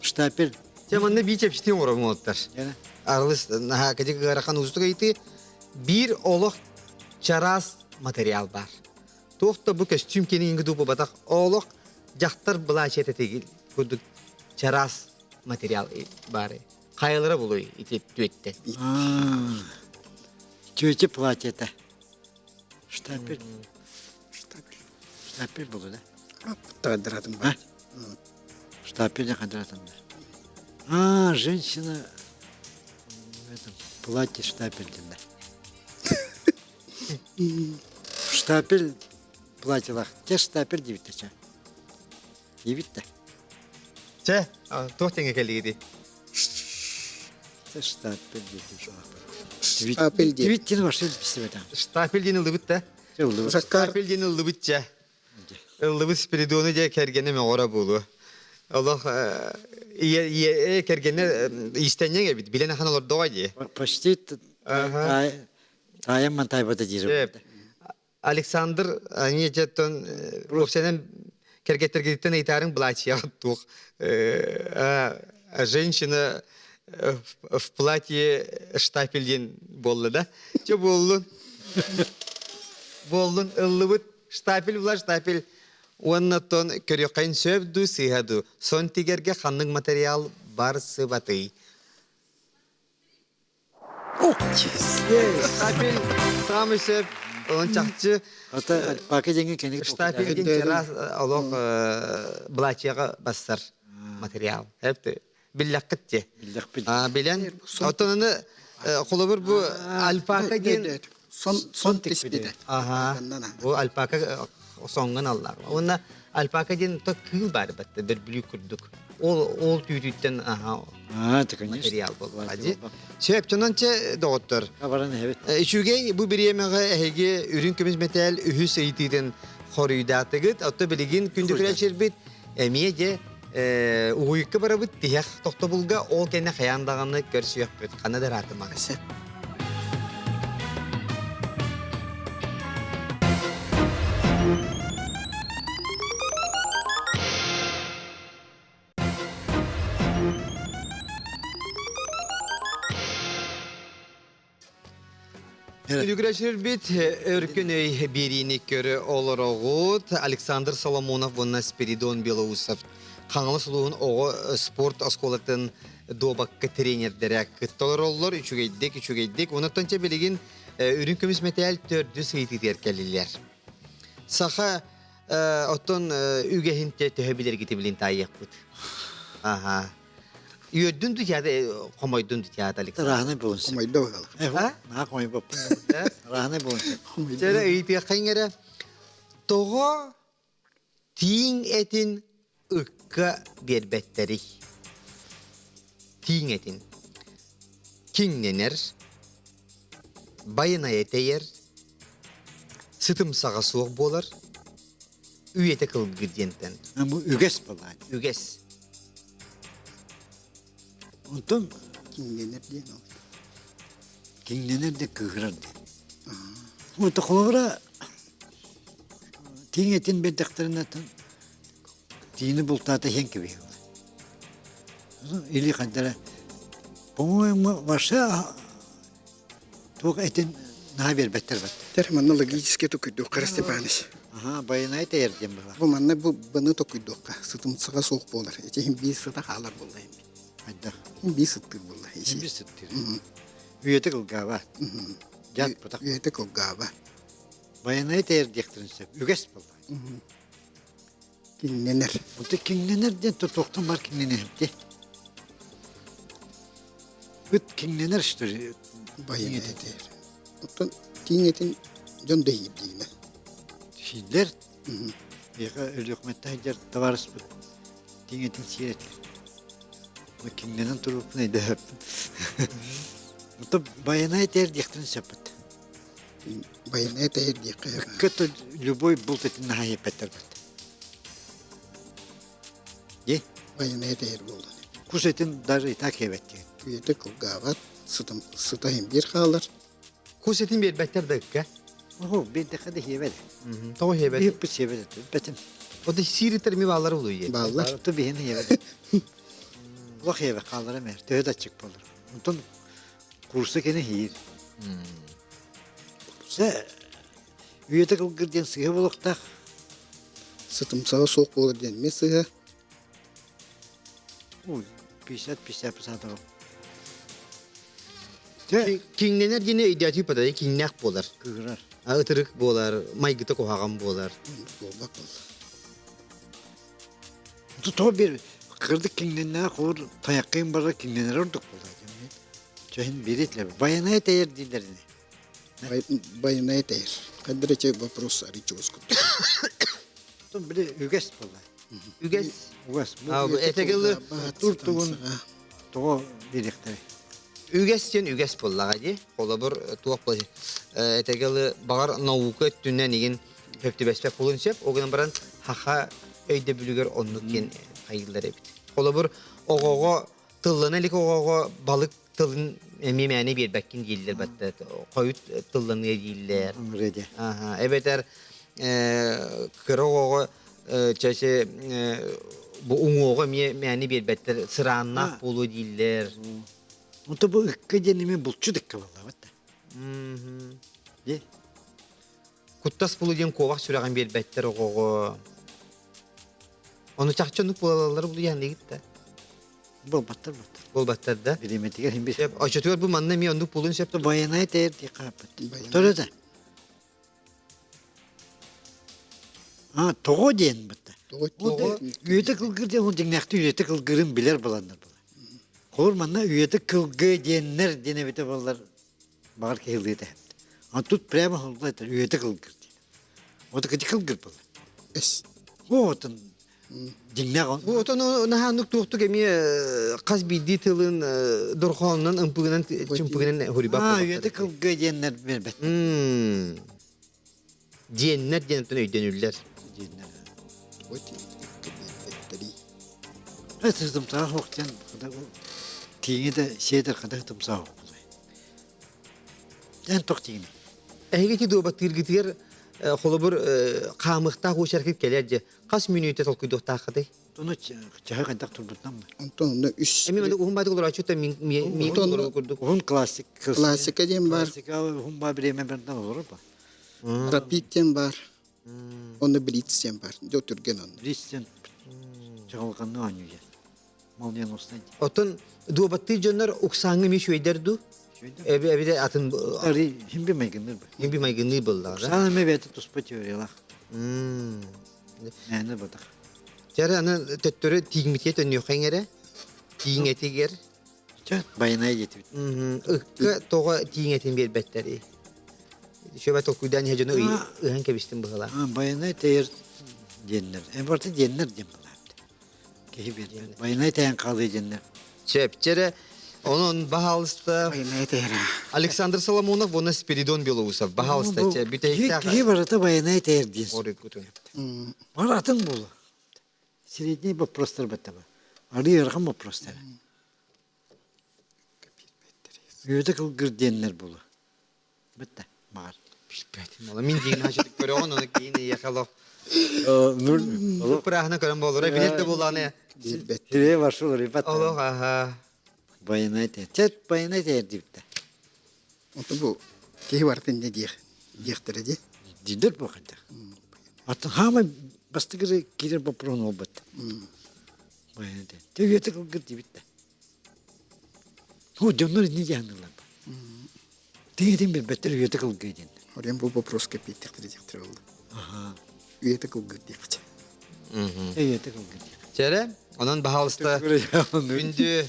Штапель. Дьэ манна биир чэпчэтии оҥорор уолаттар. Арылыс наһаа кэдик ыарахан уустук ыйытыы. Биир олох чараас материал баар. Туох да бу көстүүм киэнигин дуу буолбатах олох дьахтар былаачыйата тигил курдук чараас материал баары. Хайалара булуй ити түөттэн. Тетя платье-то. Штапель. Штапель. Штапель буолу да? Тадыратым бар. Штапель хадратым да. А, женщина в этом платье штапель да. Штапель платьелах. Те штапель диэбиттэ чэ. Диэбиттэ. Чэ, туох тэҥэ кэллигити? Те штапель диэтим Штапель диэн. Дивит диэн вообще билсибэтэ. Штапель диэн ыллыбыт да? Жаккар Штапель диэн ыллыбыт чэ. Ыллыбыт Спиридону дьэ кэргэнэ мөҕөрө буолуо. Олох ийэ ийэ кэргэнэ иистэнньэҥ эбит, билэн ахан олордоҕо дии. Почти таайым мантайбата диир. Александр они дьэттон уопсайынан кэргэттэргититтэн ыйытаарыҥ былаачыйаҕыт туох женщина в платье штапель диэн буолла да чэ буоллун буоллун ыллыбыт штапель була штапель уонна тон көрүөххэ сөп дуу сыыһа дуу сон тигэргэ ханнык материал бар сыбатый Штапель саамай сөп онон чахчы Ата альпака диэҥҥэ кэнник штапель диэн чараас олох былаачыйаҕа бассар материал. Эпти биллэххит дии. Биллэхпит. Билэн оттон аны холобур бу альпака диэн сон сон тикпитэ. Аха. Бу альпака соҥҥун аллар. Уонна альпака диэн то кыыл баар батта бөрбүлүү курдук. Ол ол түүтүттэн аха А, это конечно. материал буолла дии. Сөп, чонон чэ доҕоттор. Абаран эбит. Үчүгэй бу бириэмэҕэ эһиги үрүҥ көмүс мэтээл үһүс ыйытыытын хоруйдаатыгыт. Отто билигин күндү эмиэ де угуйукка барабыт тиһэх тохтобулга ол кэннэ хайаан даҕаны көрсүөхпүт. Ханна да ыраатымаҥ. Күнүгүрэ өркөн өй биэриини көрө олороҕут Александр Соломонов уонна Спиридон Белоусов Хаҥалас улууһун оҕо спорт оскуолатын дуобакка тренердэрэ кытта олороллор үчүгэйдик үчүгэйдик онон чэ билигин үрүҥ көмүс мэтээл төрдүс ыйытыытыгар кэллилэр саха оттон үгэһин төһө билэргити билин таайыахпыт аха Үөрдүн ду театр хомойдун ду театр Александр? Раһанай буолун. Хомойдо быһалар. Наһаа хомойбоппун. Раһанай буолун. Чэрэ ыйытыаххайын эрэ. Тоҕо тииҥ этин ыкка биэрбэттэрий? Тииҥ этин. Киҥнэнэр, байанайа тэйэр, сытымсаҕа суох буолар, үйэтэ кылгыр диэнтэн. Бу үгэс буолаа. Үгэс. Онтон Киҥнэнэр диэн ол. Киҥнэнэр де кыыһырар диэн. Онто холобура тииҥ этин биэрдэхтэринэ тиини бултаата иһэн кэбиһэллэр. Или хайдара по-моему вообще туох этин наһаа биэрбэттэр бат. Тэр манна логически токуйдуохха Степанович. Аха, байанай тэйэр диэн быһа. Бу манна бу быны токуйдуохха сытымсаҕа суох буолар. Ити иһин биир сыта хаалар буолла иһин. Хайдах? Биир сыттыыр буолла. Биир сыттыыр. Үйэтэ кылгааба. Дьат бутах. Үйэтэ кылгааба. Байанай тэйэр диэхтэрин сөп. Үгэс буолла. Киҥнэнэр. Онто киҥнэнэр диэн туохтан бар киҥнэнэр Ыт киҥнэнэр что ли? Байанай тэйэр. Оттон тииҥ этин дьон да иһиирдиинэ. Сииллэр. Биһиэхэ Өлүөхүмэттэн сылдьар табаарыспыт тииҥ этин сиир этилэр. Киннэнэн турбуппун өйдөһөппүн. Ото байанай этэр диэхтэрин сөппүт. Байанай этэр диэххэ. Ыкка любой булт этин наһаа иэппэттэр бит. Е? Байанай этэр буолан. Кус этин даже и так иэбэт диэн. Үйэтэ кылгаабат, сытым сыта иһин биир хаалар. Кус этин биэрбэттэр да ыкка. Оһо, биэрдэххэ да иэбэт. Тоҕо иэбэт? Иэппит сиэбэт бэтин. Ота сииритер ми баалар улуйе. Бааллар. Ту биһин иэбэт. Улах иэбэ хаалара мэр, төһө да аччык болар. Онтон курса кene иир. Сэ үйэтэ кылгыр диэн сыһа болохтаах. Сытымсаҕа суох буолар диэн ми сыһа. Ой, 50-50 писатор. Киҥнэнэр диэни өйдөөтүү падай киҥнээх буолар. Кыырар. Ытырык буолар, майгыта куһаҕан буолар. Буолбат буолла. Тоҕо bir кырдык киҥнэннээх хор тайаккын барар киҥнэнэр ордук буолар. Чөһүн биритлер. Байанай тейер дииллэрини. Байанай тейер. Кадыр эти вопрос арычуус кутtu. Тон били үгэс буолла. Үгэс. Үгэс. Этегелы туртугун тоҕо бириэхтэрэ. Үгэс диэн үгэс буоллаҕа дии. Холобур туох буолар. Этегелы баҕар наука өттүнэн игин сөп түбэспэт буолуон сөп. Ол гынан баран хаха өйдөбүлүгэр оннук диэн хайыыллар эбит. Холобур оҕоҕо тыллана илик оҕоҕо балык тылын эмиэ мээнэ биэрбэккин дииллэр батта хойут тылланыа дииллэр. Аха эбэтэр кыра оҕоҕо чэчи бу уҥуоҕу эмиэ мээнэ биэрбэттэр сырааннаах буолуо дииллэр. Онто бу ыкка диэн эмиэ булчут ыкка буолла батта. Куттас булу диэн куобах сүрэҕин биэрбэттэр оҕоҕо. Ону чахчы оннук буолаллар булуйан дигит да. Буолбаттар буолбаттар. Буолбаттар да. Бириэмэтигэр иһин бир. Оччотугар бу манна эмиэ оннук буолуон сөп. Байанай тээр дии хааппыт. Төрө да. А, тоҕо диэн бытта. Тоҕо Үйэтэ кылгыр диэн ол дьиҥнээхтии үйэтэ кылгырын билэр баланнар була. Холор манна үйэтэ кылгы диэннэр диэн эбитэ буоллар баҕар киһилыы этэ. А тут прямо холла это үйэтэ кылгыр диэн. Вот кыти кылгыр буолар. Эс. Отон дьиҥнээх Отон наһааннык туохтук эмиэ хас биирдии тылын дорҕоонунан ымпыгынан чымпыгынан хуруйбат Аа, үйэтэ кылгы диэннэр бербет. Диэннэр диэнтэн өйдөнүллэр. Диэннэр. Вот Тымсаах хоқтен тииҥи да сиэтэр хата тымсаах хоқпулай. Эн тох тииҥи. Эһиги ити дуобаттыыргытыгар холобур хаамыахтаах уочаркыт кэлэр дьэ хас мүнүүтэ толкуйдуохтааххытый? Ону чаһы хайдах турбутунан Онтон онно үс Эми уһун баатык олорооччута миин курдук. Уһун классик. Классика диэн бар. Классика уһун баа бириэмэ берден олорор ба. Рапид диэн бар. Онно блиц диэн бар. Дьэ түргэн онно. Блиц диэн чаҕылҕанны оонньууя. Молниеносный. Оттон дуобаттыыр дьоннор уксааҥҥа эмиэ үчүгэйдэр дуу? Эби эбите атын Ари химби майгынныр бу. Химби майгынныр буоллаҕа. Уксаан эмэ бэйэтэ туспа теориялаах. Мээнэ батах. Чары аны төттөрү тииҥмитиэ төннүөххэ эрэ. Тииҥэтигэр. Чэ, байанай диэтибит. Ыкка тоҕо тииҥэтин биэрбэттэрий? Шөбө толкуйдаан иһэ дьону ыһан кэбистим быһыылаах. Байанай тэйэр диэннэр. Эмбарты диэннэр диэн булаапты. Киһи биэрбэт. Байанай тэйэн хаалыы диэннэр. Чэпчэрэ Онон баһаалыста Байанай тэйэр. Александр Соломонов уонна Спиридон Белоусов баһаалыста бүтэһиктээх Киһи барыта байанай тэйэр диэн. Бар атын буолу. Средний вопростар баттаба. Ары ыарахан вопростар. Үөтэ кылгыр диэннэр буолу. Бытта, маар. Билбэтим. Ола мин диин хачытык көрөҕүн, оны киин ийэхэ олох. Нур пырааһына көрөн буолура, билэр да буолааны. Билбэт. Тире баршыл ребят. Олох, аха. Байанай те. Чет байанай те дибитте. Ото бу киһи бартын не диэх диэхтэрэ ди. Дидер бу хантах. Атын хаама бастыгыры кирер бопрон олбат. Байанай те. Төгөтө кылгыр дибитте. О, дьоннор инни диһанылар. Тиҥэтин билбэттэр үйэтэ кылгыы диэн. Орен бу вопроска пиэттэхтэрэ диэхтэрэ буолла. Аха. Үйэтэ кылгыр диэхчэ. Үйэтэ кылгыр диэх. Чэрэ, онон баһаалыста күндү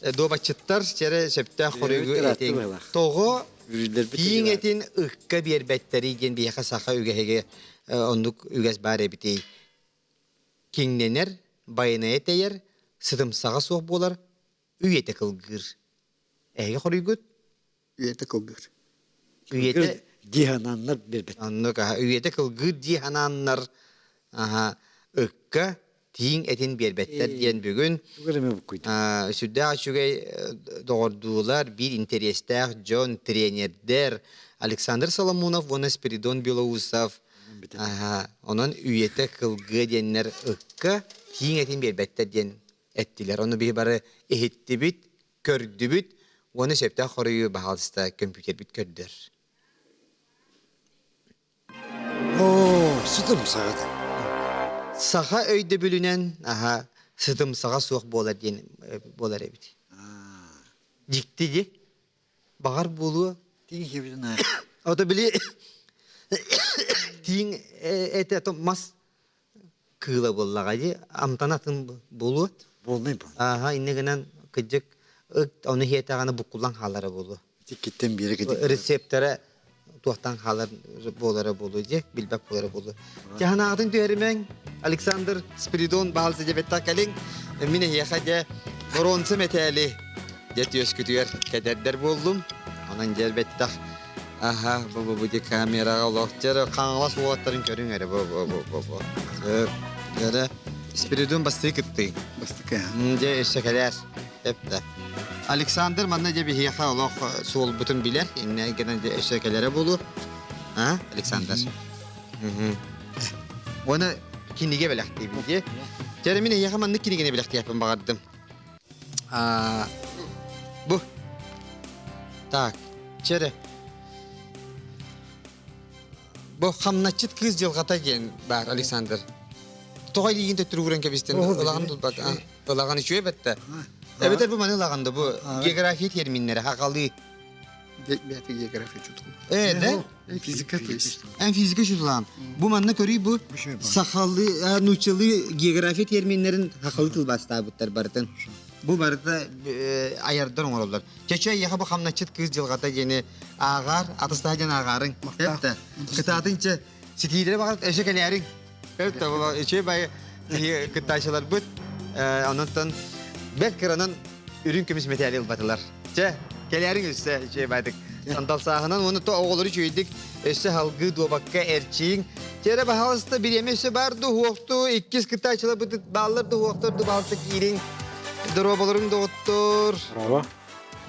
дуобатчыттар чэрэ сөптөөх хоруйгу этиҥ. Тоҕо тииҥ этин ыкка биэрбэттэрий диэн биһиэхэ саха үгэһигэ оннук үгэс баар эбитий. Киҥнэнэр, байанайа тэйэр, сытымсаҕа суох буолар. Үйэтэ кылгыыр. Эһиги хоруйгут? Үйэтэ кылгыыр. Үйэтэ дии санааннар биэрбэт. Оннук аха үйэтэ кылгыыр дии санааннар аха ыкка тииҥ этин биэрбэттэр диэн бүгүн сүрдээх үчүгэй доҕордуулар, биир интэриэстээх дьон, тренердэр Александр Соломонов уонна Спиридон Белоусов онон үйэтэ кылгыа диэннэр ыкка тииҥ этин биэрбэттэр диэн эттилэр. Ону биһи бары иһиттибит, көрдүбүт уонна сөптөөх хоруйу баһаалыста көмпүүтэрбит көрдөр. Оо, сытымсаҕа Саха өйдөбүлүнэн аха сытымсаҕа суох буолар диэн буолар эбит. Дьикти ди. Баҕар буолуо. Тииҥ хибитин Ото били тииҥ этэ мас кыыла буоллаҕа дии амтана атын буолуо Буолнай бу. Ааһа иннэ гынан кырдьык ыт ону иһиэтэҕинэ буккуллан хаалара буолуо. Иккиттэн биэрэ кэтик. Рецептэрэ туохтан хаалар буолара буолуо дии, билбэт буолара буолуо. Тяханаҕытын түһэримэҥ, Александр Спиридон баһалса дьэбэтта кэлиҥ. Мин эһиэхэ дьэ боруонса мэтээли дьэ түөскүтүгэр кэтэрдэр буоллум. Онон дьэ бэттэх Аха, бу бу бу ди камераҕа олох дьэ хаҥалас уолаттарын көрүҥ эрэ бу бу бу бу бу. Дьэ Спиридон бастыы кыттыы. Бастакы. Дьэ өссө кэлээр. Эптэ. Александр манна дьэ биһиэхэ олох суолбутун билэр. Иннэ гынан дьэ өссө кэлэрэ буолуо. А, Александр. Уонна кинигэ бэлэхтиибин дии. Дьэ мин эйиэхэ маннык кинигэни бэлэхтиэхпин баҕардым. Бу. Так, чэрэ. Бу хамначчыт кыыс дьылҕата диэн баар, Александр. Тоҕо илиигин төттөрү ууран кэбистин? Ылаҕын тулбат. Ылаҕын үчүгэй бэтте. Эбэтэр бу маны ылаҕын да бу география терминнэрэ хахалыы. Бэйэтэ география чутул. Э, да? Физика, то есть. Эн физика чутулаан. Бу манна көрүй бу сахалыы, нууччалыы география терминнэрин хахалыы тылбаастаабыттар барытын. Бу барыта аярдар оҥороллор. Чече яха бу хамначчыт кыыс дьылҕата диэни ааҕаар, атыстаһа диэн ааҕаарыҥ. Эптэ. Кытаатын че ситиилэри баҕар өсө кэлээриҥ. Эптэ була үчүгэй бай кыттааччыларбыт ононтон бэрт кыранан үрүҥ көмүс мэтээли ылбатылар. Чэ, кэлээриҥ өссө үчүгэй баайдык. Сандалсааһынан уонна то оҕолору үчүгэйдик өссө халгыы дуобакка эрчийиҥ. Чэ эрэ баһаалыста бириэмэ өссө баар ду хуохту иккис кыттааччыларбыт бааллар ду хуохтар ду баалта киириҥ. Доруобаларыҥ доҕоттор. Браво.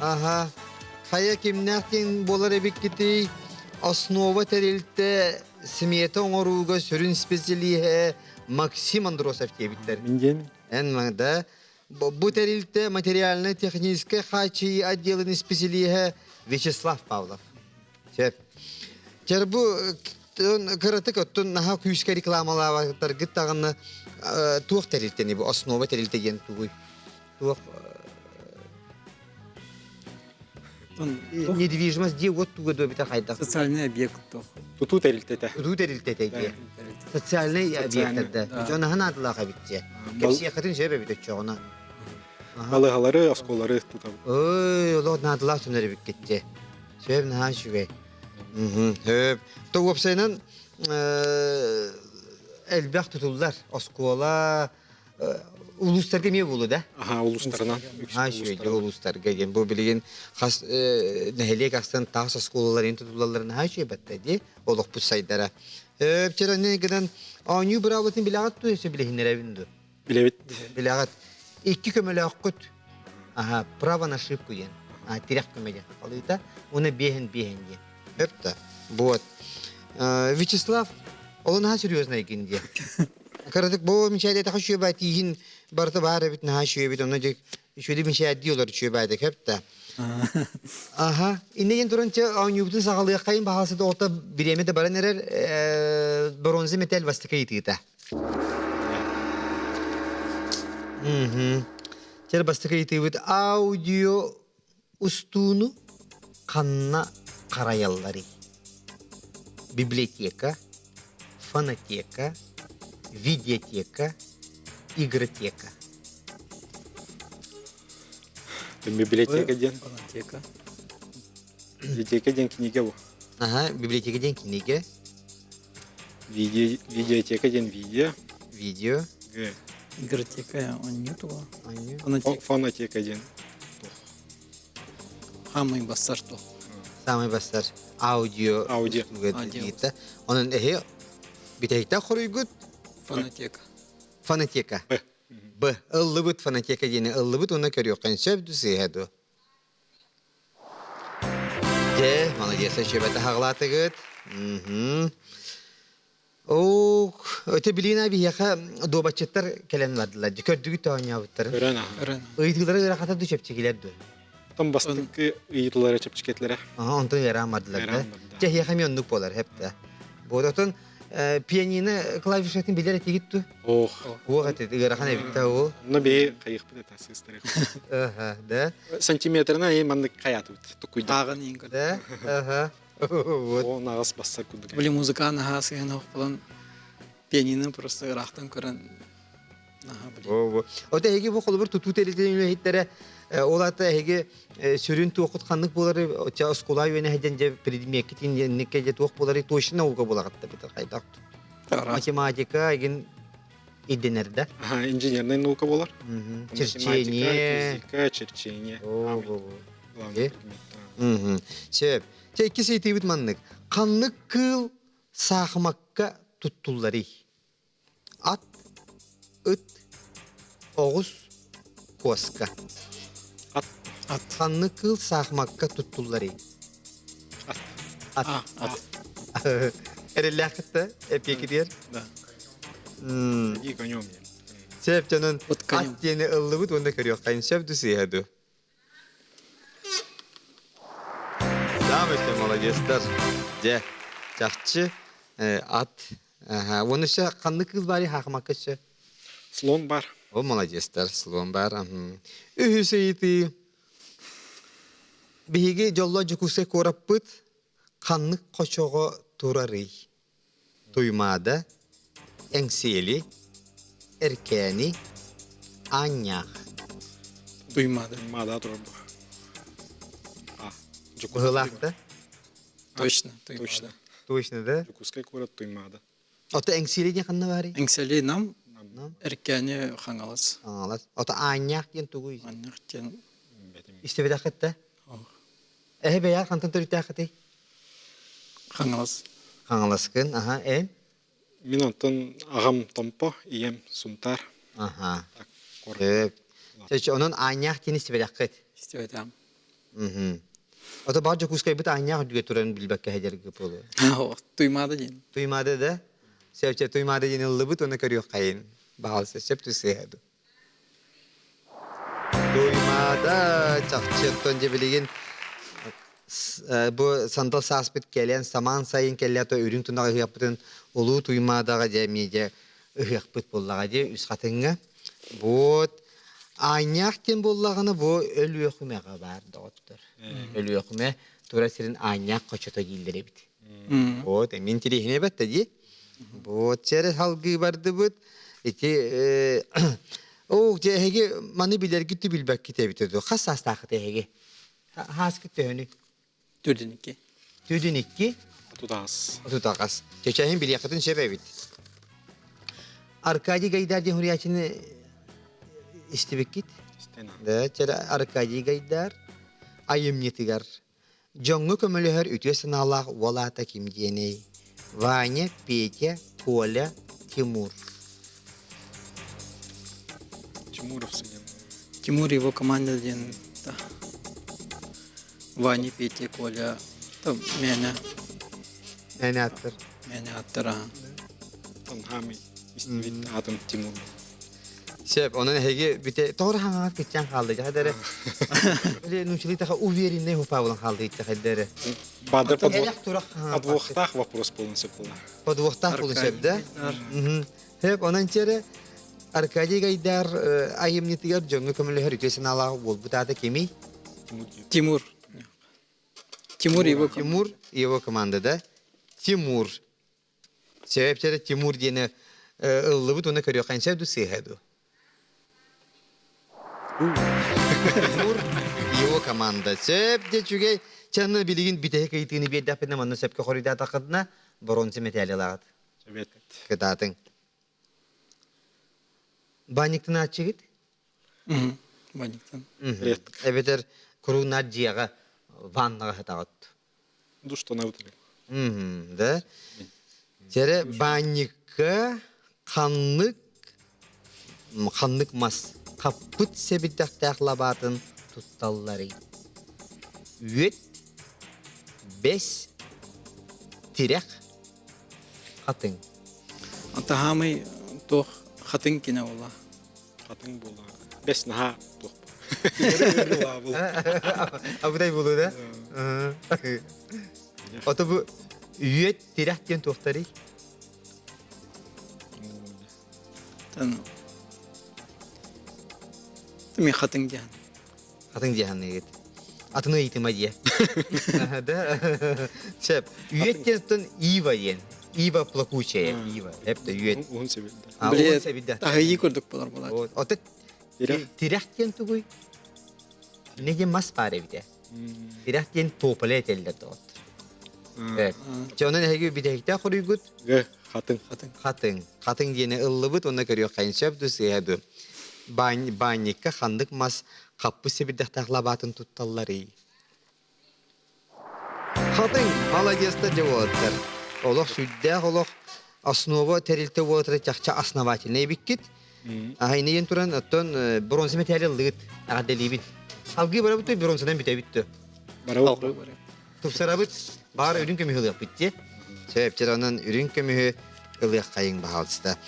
Аха. Хайа кимнээх диэн буолар эбиккитий? Основа тэрилтэ смета оҥорууга сүрүн специалиһэ Максим Андросов диэбиттэр. Мин диэн. Эн да Бу тэрилтэ материально-техническэй хааччыйыы отделын исписэлииһэ Вячеслав Павлов. Сөп. Чэр бу кыратык оттон наһаа күүскэ рекламалаабаттаргыт даҕаны туох тэрилтэни бу основа тэрилтэ диэн тугуй? Туох недвижимость дии вот туга дуобита хайдах? Социальный объект Тутуу тэрилтэтэ. Тутуу тэрилтэтэ дии. Социальный объекттарда. Дьон аһын аатылаах эбит дии. Кэпсиэххитин сөп эбит оччоҕуна. Балыыһалары, оскуолалары тутабыт. Ой, олох наадалаах дьоннор эбиккит дии. Сөп наһаа үчүгэй. Сөп. То уопсайынан элбэх тутуллар. Оскуола, улуустарга эмиэ буолуо да? Аха, улуустарынан. Аа, үчүгэй улуустарга диэн. Бу билигин хас нэһилиэк ахсын таас оскуолаларын тутуллалларын наһаа үчүгэй батта дии. Олохпут сайдара. Өпчөрөннөн гынан оонньуу быраабылатын билэҕит дуо, өссө билиһиннэрэбин дуо? Билэбит. Билэҕит. Икки көмөлөөххүт. Аха, право на ошибку диэн. А, тирэх көмө диэн. Халыыта. Уна биэһин биэһин диэн. Өп Вот. Вячеслав, ол наһаа серьезный гин диэ. Кыратык бу мичээдэтэх үчүөбэ тииһин барыта баар эбит наһаа үчүөбүт онно дьэ үчүөдү мичээддии олор үчүөбээтэ кэп да. Аха. Иннигин туран чэ оонньуубутун саҕалыаххайын баһаалса оҕото бириэмэ да баран эрэр бронза металл бастакы ыйытыыта. Чэ бастакы ыйытыыбыт аудио Устууну ханна харайалларый? Библиотека, фонотека, видеотека, игротека. Библиотека диэн. Фонотека. Библиотека диэн кинигэ бу. Ага, библиотека диэн кинигэ. Видео, видеотека диэн видео. Видео. Г. Игротека, он нету. Фонотека диэн. Хамый бассар то. Самый бассар аудио. Аудио. Аудио. Онон эһи бүтэһиктэн хоруйгут Фонотека. Фонотека. Б. Б. Ыллыбыт фонотека диэни ыллыбыт уонна көрүөххэ сөп дуу сыыһа дуу? Дьэ, молодец, үчүгэйдик хаҕылаатыгыт. Ох, өтө билиина биһиэхэ дуобатчыттар кэлэн бардылар. Көрдүгүт оонньообуттарын. Көрөн аха. Көрөн. Ыйытыылары ыарахата ду чэпчэкилэр ду. Оттон бастакы ыйытыылара чэпчэкитлэрэ. Аха, онтон ыараан бардылар да. Ыараан барда. Дьэ, эһиэхэ эмиэ оннук буолар, хэптэ. Буототун пианино клавишатын билэр этигит ту? Ох. Уох эти ыарахан эбит да ол. Онно биһи хайыхпыт этэ сыыстары. Аха, да. Сантиметрынан ей маннык хаятыбыт тукуйда. Ааҕан иин көрдө. Да. Аха. Вот. О, наҕас бассар курдук. Били музыкаан аһаа сыһан оһолон пианино просто ыраахтан көрөн наһаа били. О, Ота эһиги бу холобур тутуу тэрилтэтин үлэһиттэрэ ол ата эһиги сүрүн туоххут ханнык буолары ча оскуола үөнэһден дьэ предмеккитин инникке дьэ туох буолары точно наука буолаҕытта битэр хайдах математика игин ирдэнэр да Ага, инженерная наука болар. Черчение. Физика, черчение. Главный предмет. Сөп. Чэ икки ыйытыыбыт маннык. Ханнык кыыл саахымакка туттулларый? Ат, ыт, оҕус, куоска. Ат. Ат. Ханнык кыыл саахымакка туттулларый? Ат. Ат. А, ат. Эрэллээххит да эпиэкитигэр? Да. Иди конем. Сөп дьонун От конем. ат диэни ыллыбыт уонна көрүөххэйин сөп ду сыыһа ду? Саамай молодецтар. Дьэ, чахчы ат. Уонна өссө ханнык кыыл баарый хаахымакка өссө? Слон бар. О, молодецтар, слон бар. Үһүс ыйытыы. Биһиги дьолло Дьокуускай куораппыт ханнык хочоҕо турарый? Туймаада, Эҥсиэли, Эркээни, Аанньаах. Туймаада. Туймаада турар бу. А, Быһыылаах да? Точно, Точно. Точно да? Дьокуускай куорат Туймаада. Ото Эҥсиэли диэн ханна баарый? Эҥсиэли Нам, Нам. Эркээни Хаҥалас. Хаҥалас. Ото Аанньаах диэн тугуй? Аанньаах диэн Истибэтэххит да? Эһэ бэйэҕэр хантан төрүттээххитий? Хаҥалас. Хаҥаласкын, аха, эн? Мин онтон аҕам Томпо, ийэм Сунтаар. Аха. Сөп. Чэ, онон аанньаах диэн истибэтэххит? Истибэтэҕим. Мм. Ото баар Дьокуускайбыт аанньаах үрдүгэ турарын билбэккэ сылдьаргы буолуо. Туймаада диэн. Туймаада да? Сөп, чэ, Туймаада диэн ыллыбыт уонна көрүөххэйин. Баҕалса, сөп түсүһэ ду. Туймаада чахчы оттон дьэ билигин бу сандал сааспыт кэлэн самаан сайын кэллэ то үрүҥ тунах ыһыахпытын улуу Туймаадаҕа дьэ эмиэ дьэ ыһыахпыт буоллаҕа дьэ үс хатыҥҥа. Вот аанньаах диэн буоллаҕына бу Өлүөхүмэҕэ баар доҕоттор. Өлүөхүмэ тура сирин аанньаах хочото дииллэр эбит. Вот эмиэ интириэһинэй батта дии. Вот чэрэ салгыы бардыбыт. Ити оо дьэ эһиги маны билэргит билбэккит эбитэ дуо? Хас саастааххыт эһиги? Хааскыт төһөнүй? 42. 42? 38. 38. Чэчэһин билиэххитин сөп эбит. Аркадий Гайдар диэн суруйааччыны истибиккит? Да, чэрэ Аркадий Гайдар айымньытыгар Дьоҥҥо көмөлөһөр үтүө санаалаах уол аата ким диэний? Ваня, Петя, Коля, Тимур. Тимуров диэн. Тимур его команда диэн да. Ваня, Петя, Коля, там мээнэ. Мээнэ ааттар. Мээнэ ааттар аха. Танхами истибит аатым Тимур. Сөп, онон эһиги бүтэ тоҕо хаҥаҕар кыччаан хаалды дьаһадары. Или нучили таха уверенный хупа булан хаалды иттэхэддэрэ. Баадыр турах подвохтаах вопрос болун сөп була. Подвохтаах болун сөп да? Сөп, онон чere Аркадий Гайдар айымньытыгар дьоҥҥо көмөлөһөр үтүө санаалаах буолбут аата кимий? Тимур. Тимур его Тимур его команда да? Тимур. Сөп Тимур диэни ыллыбыт уонна көрүөххэ сөп ду сыыһа ду? Тимур его команда. Сөп де үчүгэй. Чаны билигин бүтэһик ыйытыыны биэрдэхпинэ манна сөпкө хоруйдаатаххытына боруонса мэтээли ылаҕыт. Совет. Кытаатыҥ. Банниктан ааччыгыт? Банниктан. Эбэтэр курууннаат дьиэҕэ. ваннаҕа сытаҕыт? Душтанабыт. Да? Тере баанньыкка ханнык ханнык мас хаппыт сэбирдэхтээх лабаатын тутталларый? Үөт, бэс, тирэх, хатыҥ. Атаһаамый туох хатыҥ кинэ була. Хатыҥ буола. Бэс наһаа туох. Абытай булу да? Ото бу үөт тирэх диэн туохтарый? Тан Ми хатыҥ диэн. Хатыҥ диэханныгыт. Атыны ыйытыма диэ. Да. Сөп. Үөт диэн ива диэн. Ива плакучая. Ива. Эпте үөт. Уһун себилде. Уһун себилде. Таһыйыы курдук болар болар. Ото тирэх диэн тугуй? Не диэн мас баар эбитэ. Тирэх диэн тополя этэллэр доҕот. Чэ, онон эһиги бүтэһиктээх хоруйгут? Г. Хатыҥ. Хатыҥ. Хатыҥ. Хатыҥ диэни ыллыбыт уонна көрүөххэйин сөп дуу сыыһа дуу. Баанньыкка ханнык мас хаппыт сэбирдэхтээх лабаатын тутталларый? Хатыҥ, маладьыастар дьэ уолаттар. Олох сүрдээх олох основа тэрилтэ уолаттара чахчы основательнай эбиккит. Аһайныйын туран, оттон бронза мэтээли ыллыгыт, эҕэрдэлиибит. Алгыы барабыт бронзанан бүтэбит дөө. Барабыт. Тупсарабыт, баар үрүҥ көмүһү ылыахпыт дии. Сөп, онон үрүҥ көмүһү ылыаххайыҥ баһаалыста.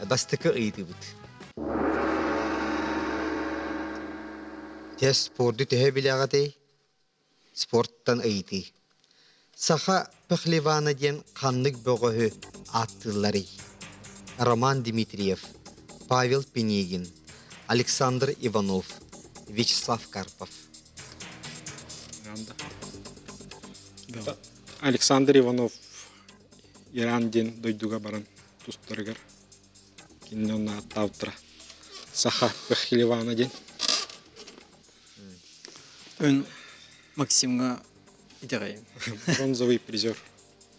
Бастакы ыйытыыбыт. Дьэ, спорду төһө билэҕитий? Спорттан ыйытыы. Саха Пехлевана диэн ханнык бөҕөһү ааттыылларый? Роман Дмитриев, Павел Пинигин, Александр Иванов, Вячеслав Карпов. Александр Иванов Иран диэн дойдуга баран тустарыгар кинини онно ааттаабыттара. Саха Пехлевана диэн. Өн Максимҥа итэҕэйим. Бронзовый призер.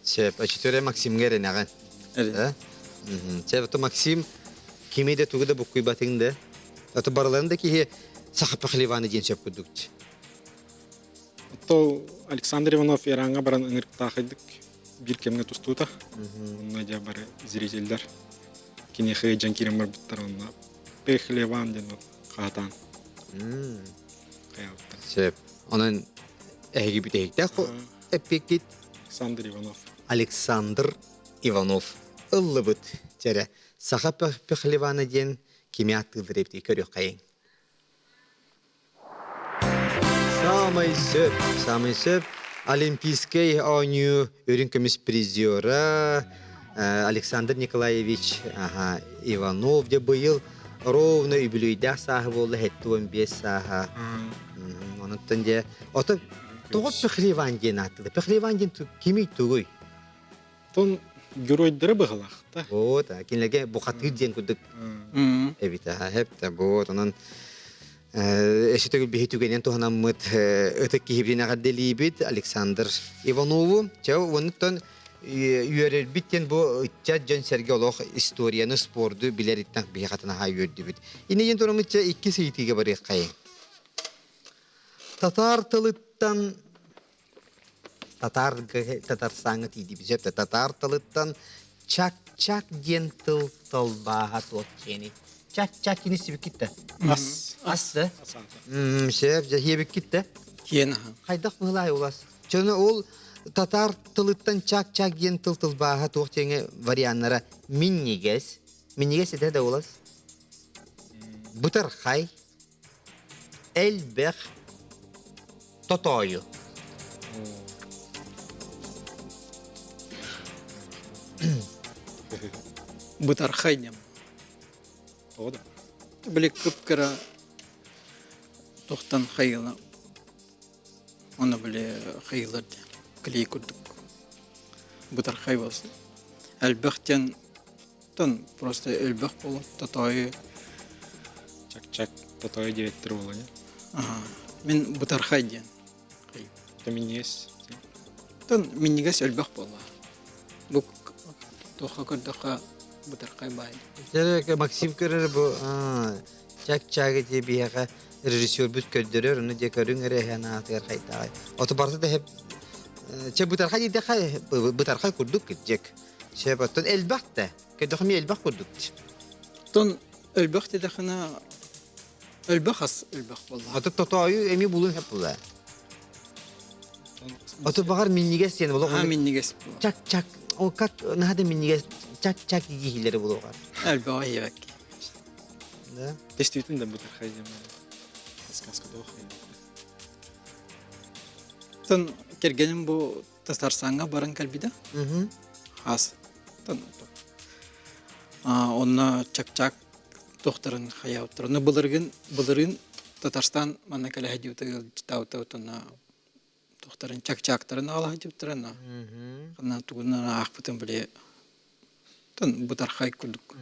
Сөп, очутуре Максимҥа эрэнэҕин. Эрэ. Сөп, ото Максим кими да тугу да буккуйбатыҥ да. Ото барыларын да киһи Саха Пахливаны диэн сөп курдук. Ото Александр Иванов Ираҥҥа баран ыҥырыктаахайдык биир кэмҥэ тустуута. Онно дьэ бары зрителлэр киниэхэ дьон киирэн барбыттар онно Пехлеван диэн хаатаан хайаабыттар. Сөп. Онон эһиги бүтэһиктээх эппиккит Александр Иванов. Александр Иванов ыллыбыт. Чэрэ, Саха Пехлевана диэн кими ааттыыллар эбитий көрүөххэйиҥ. Самый сөп, самый сөп Олимпийскай оонньуу үрүҥ көмүс призера Александр Николаевич ага, Иванов дьэ быйыл ровно үбүлүөйдээх сааһы буолла 75 сааһа. Онуттан дьэ ото тоҕо Пехлеван диэн ааттыылар? Пехлеван диэн кимий тугуй? Тон геройдара быһалаахта. Вот, кинилэргэ бухатыыр диэн курдук эбит. Хэп вот, онон өссө төгүл биһи түгэнин туһанаммыт ытык киһибитин эҕэрдэлиибит Александр Иванову. Чэ, онуттан үөрэрбит диэн бу ыччат дьон-сэргэ олох историяны, спорду билэриттэн биһи хатан аһаа үөрдүбүт. Иннигин тураммытча иккис ыйытыыга барыаххайыҥ. Татаар тылыттан татаар татарстаҥҥа тиийдибит сөп татаар тылыттан чак-чак диэн тыл тылбааһа туох диэний чак-чак кини сибиккит да Ас. ас да сөп дьэ хиэбиккит да Киэн аһа. хайдах быһылаай улас чону ол татаар тылыттан чак-чак диэн тыл тылбааһа туох диэҥэ варианнара минньигэс минньигэс этэ да улас бытархай Элбэх тотоойу. Бытархай диэн. Тоҕо да? Били кып-кыра тохтан хайыла. Оны били хайылар диэн. Клей курдук. Бытархай болсун. Элбэх диэн Тон просто элбэх буолан тотоойу Чак-чак тотоойу диэбэттэр буолуо Аха. Мин бытархай диэн. То минньигэс. Тон минньигэс элбэх буолла. Бу туохха көрдөххө бытархай баай. Максим көрөр бу. Чак-чак ити биһиэхэ режиссербут көрдөрөр, ону дьэ көрүҥ эрэ эһэн аатыгар хайдаҕай. Ото барыта да чэ бытархай диэтэххэ бытархай курдук кырдьык. Сөп оттон элбэх да. Көрдөххө эмиэ элбэх курдук. Оттон элбэх диэтэххинэ элбэх ас элбэх буолла. Ото тотоойу эмиэ булун сөп була. Ото баҕар минньигэс диэн олох Аа минньигэс буолла. Чак-чак ол как наһаа да минньигэс чак-чак дииһилэри булуоҕар. Элбэҕи иһэбэкки. Да? Действительно бытархай диэн сказка туох Тон кэргэним бу Татарстаҥҥа баран кэлбитэ. Хас. Тон онно чак-чак туохтарын хайаабыттар. Онно былыргын былырыын Татарстан манна кэлэ сылдьыбыта ыалдьытаабыта онно туохтарын чак-чактарын аҕала сылдьыбыттара ханна тугунан аахпытын били тон бытархай курдук.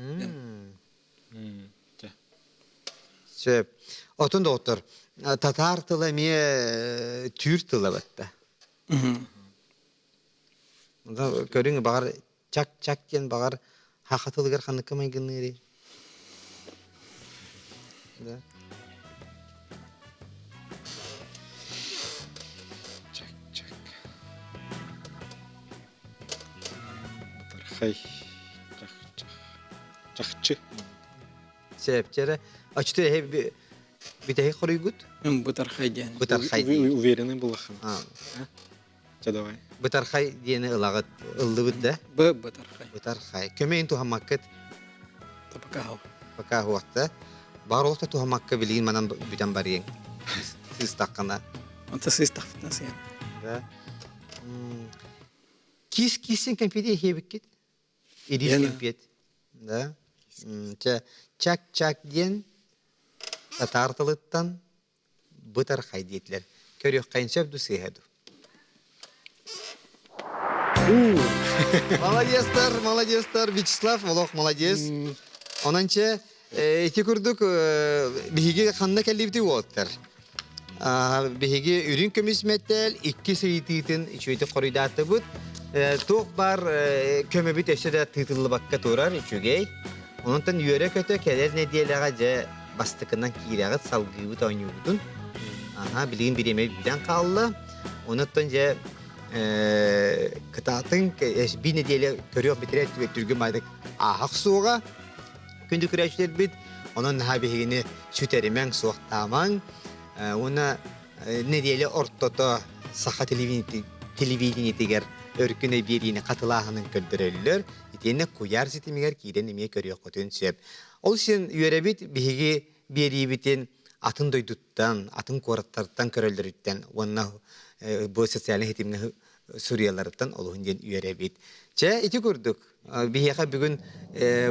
Сөп. Отун доҕоттор, татаар тыла эмиэ түүр тыла батта. Көрүҥ баҕар чак-чак диэн баҕар хаха тылыгар ханныкка майгынныырый? Да. Чак-чак. Бытархай. Чах-чах. Чахчы. Сөп, Оччото эһи бүтэһик хоруйгут? Бытархай диэн. Бытархай диэн. Уверенный булахын. Чэ давай. Бытархай диэни ылаҕыт, ыллыбыт да? Б бытархай. Бытархай. Көмөйүн туһаммаккыт? Пока Пока хуохта. Баар олохто туһаммакка билигин манан бүтэн барыаҥ. Сыыстаххына. Онто сыыстахпытына сыйан. Да. Кис киссин кэмпиэти иһиэбиккит? Ирис кэмпиэт. Да. Чэ, чак-чак диэн татаар тылыттан бытархай диэтилэр. Көрүөххэйин сөп ду сыыһа ду? Молодецтар, молодецтар, Вячеслав олох молодец. Онон чэ, ити курдук биһиги ханна кэллибитий уолаттар? Биһиги үрүҥ көмүс мэтээл иккис ыйытыытын үчүгэйдик хоруйдаатыбыт. Туох баар көмөбүт өссө да тыытыллыбакка турар үчүгэй. Онтон үөрэ-көтө кэлэр нэдиэлэҕэ дьэ бастакынан киирэҕит, салгыыбыт оонньуубутун. Аха, билигин бириэмэ бүтэн хаалла. Онуттан дьэ кытаатыҥ биир нэдиэлэ көрүөх бүтэрэ түргэн баайдык ааһах суоҕа. Күндү көрөөччүлэрбит, онон наһаа биһигини сүтэримэҥ, суохтаамаҥ. Уонна нэдиэлэ ортото саха телевидениетигэр өркүн биэриини хатылааһынын көрдөрөллөр. Итиэннэ куйаар ситимигэр киирэн эмиэ көрүөххүтүн сөп. Ол син үөрэбит биһиги биэриибитин атын дойдуттан, атын куораттартан көрөллөрүттэн уонна бу социальнай ситимҥэ суруйалларыттан олуһун диэн үөрэбит. Чэ, ити курдук биһиэхэ бүгүн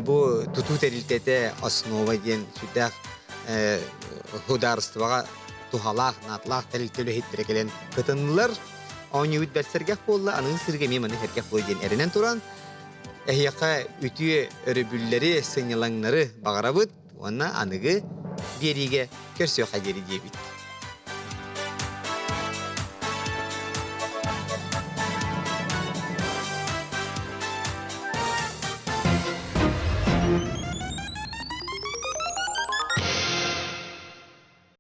бу тутуу тэрилтэтэ основа диэн сүрдээх судаарыстыбаҕа туһалаах, наадалаах тэрилтэ үлэһиттэрэ кэлэн кытыннылар. Оонньуубут бэрт сэргэх буолла, аныгы сырыыга эмиэ маннык сэргэх буолуо диэн эрэнэн туран, эһиэхэ үтүө өрөбүллэри, сынньалаҥнары баҕарабыт уонна аныгы биэриигэ көрсүөххэ диэри диэбит.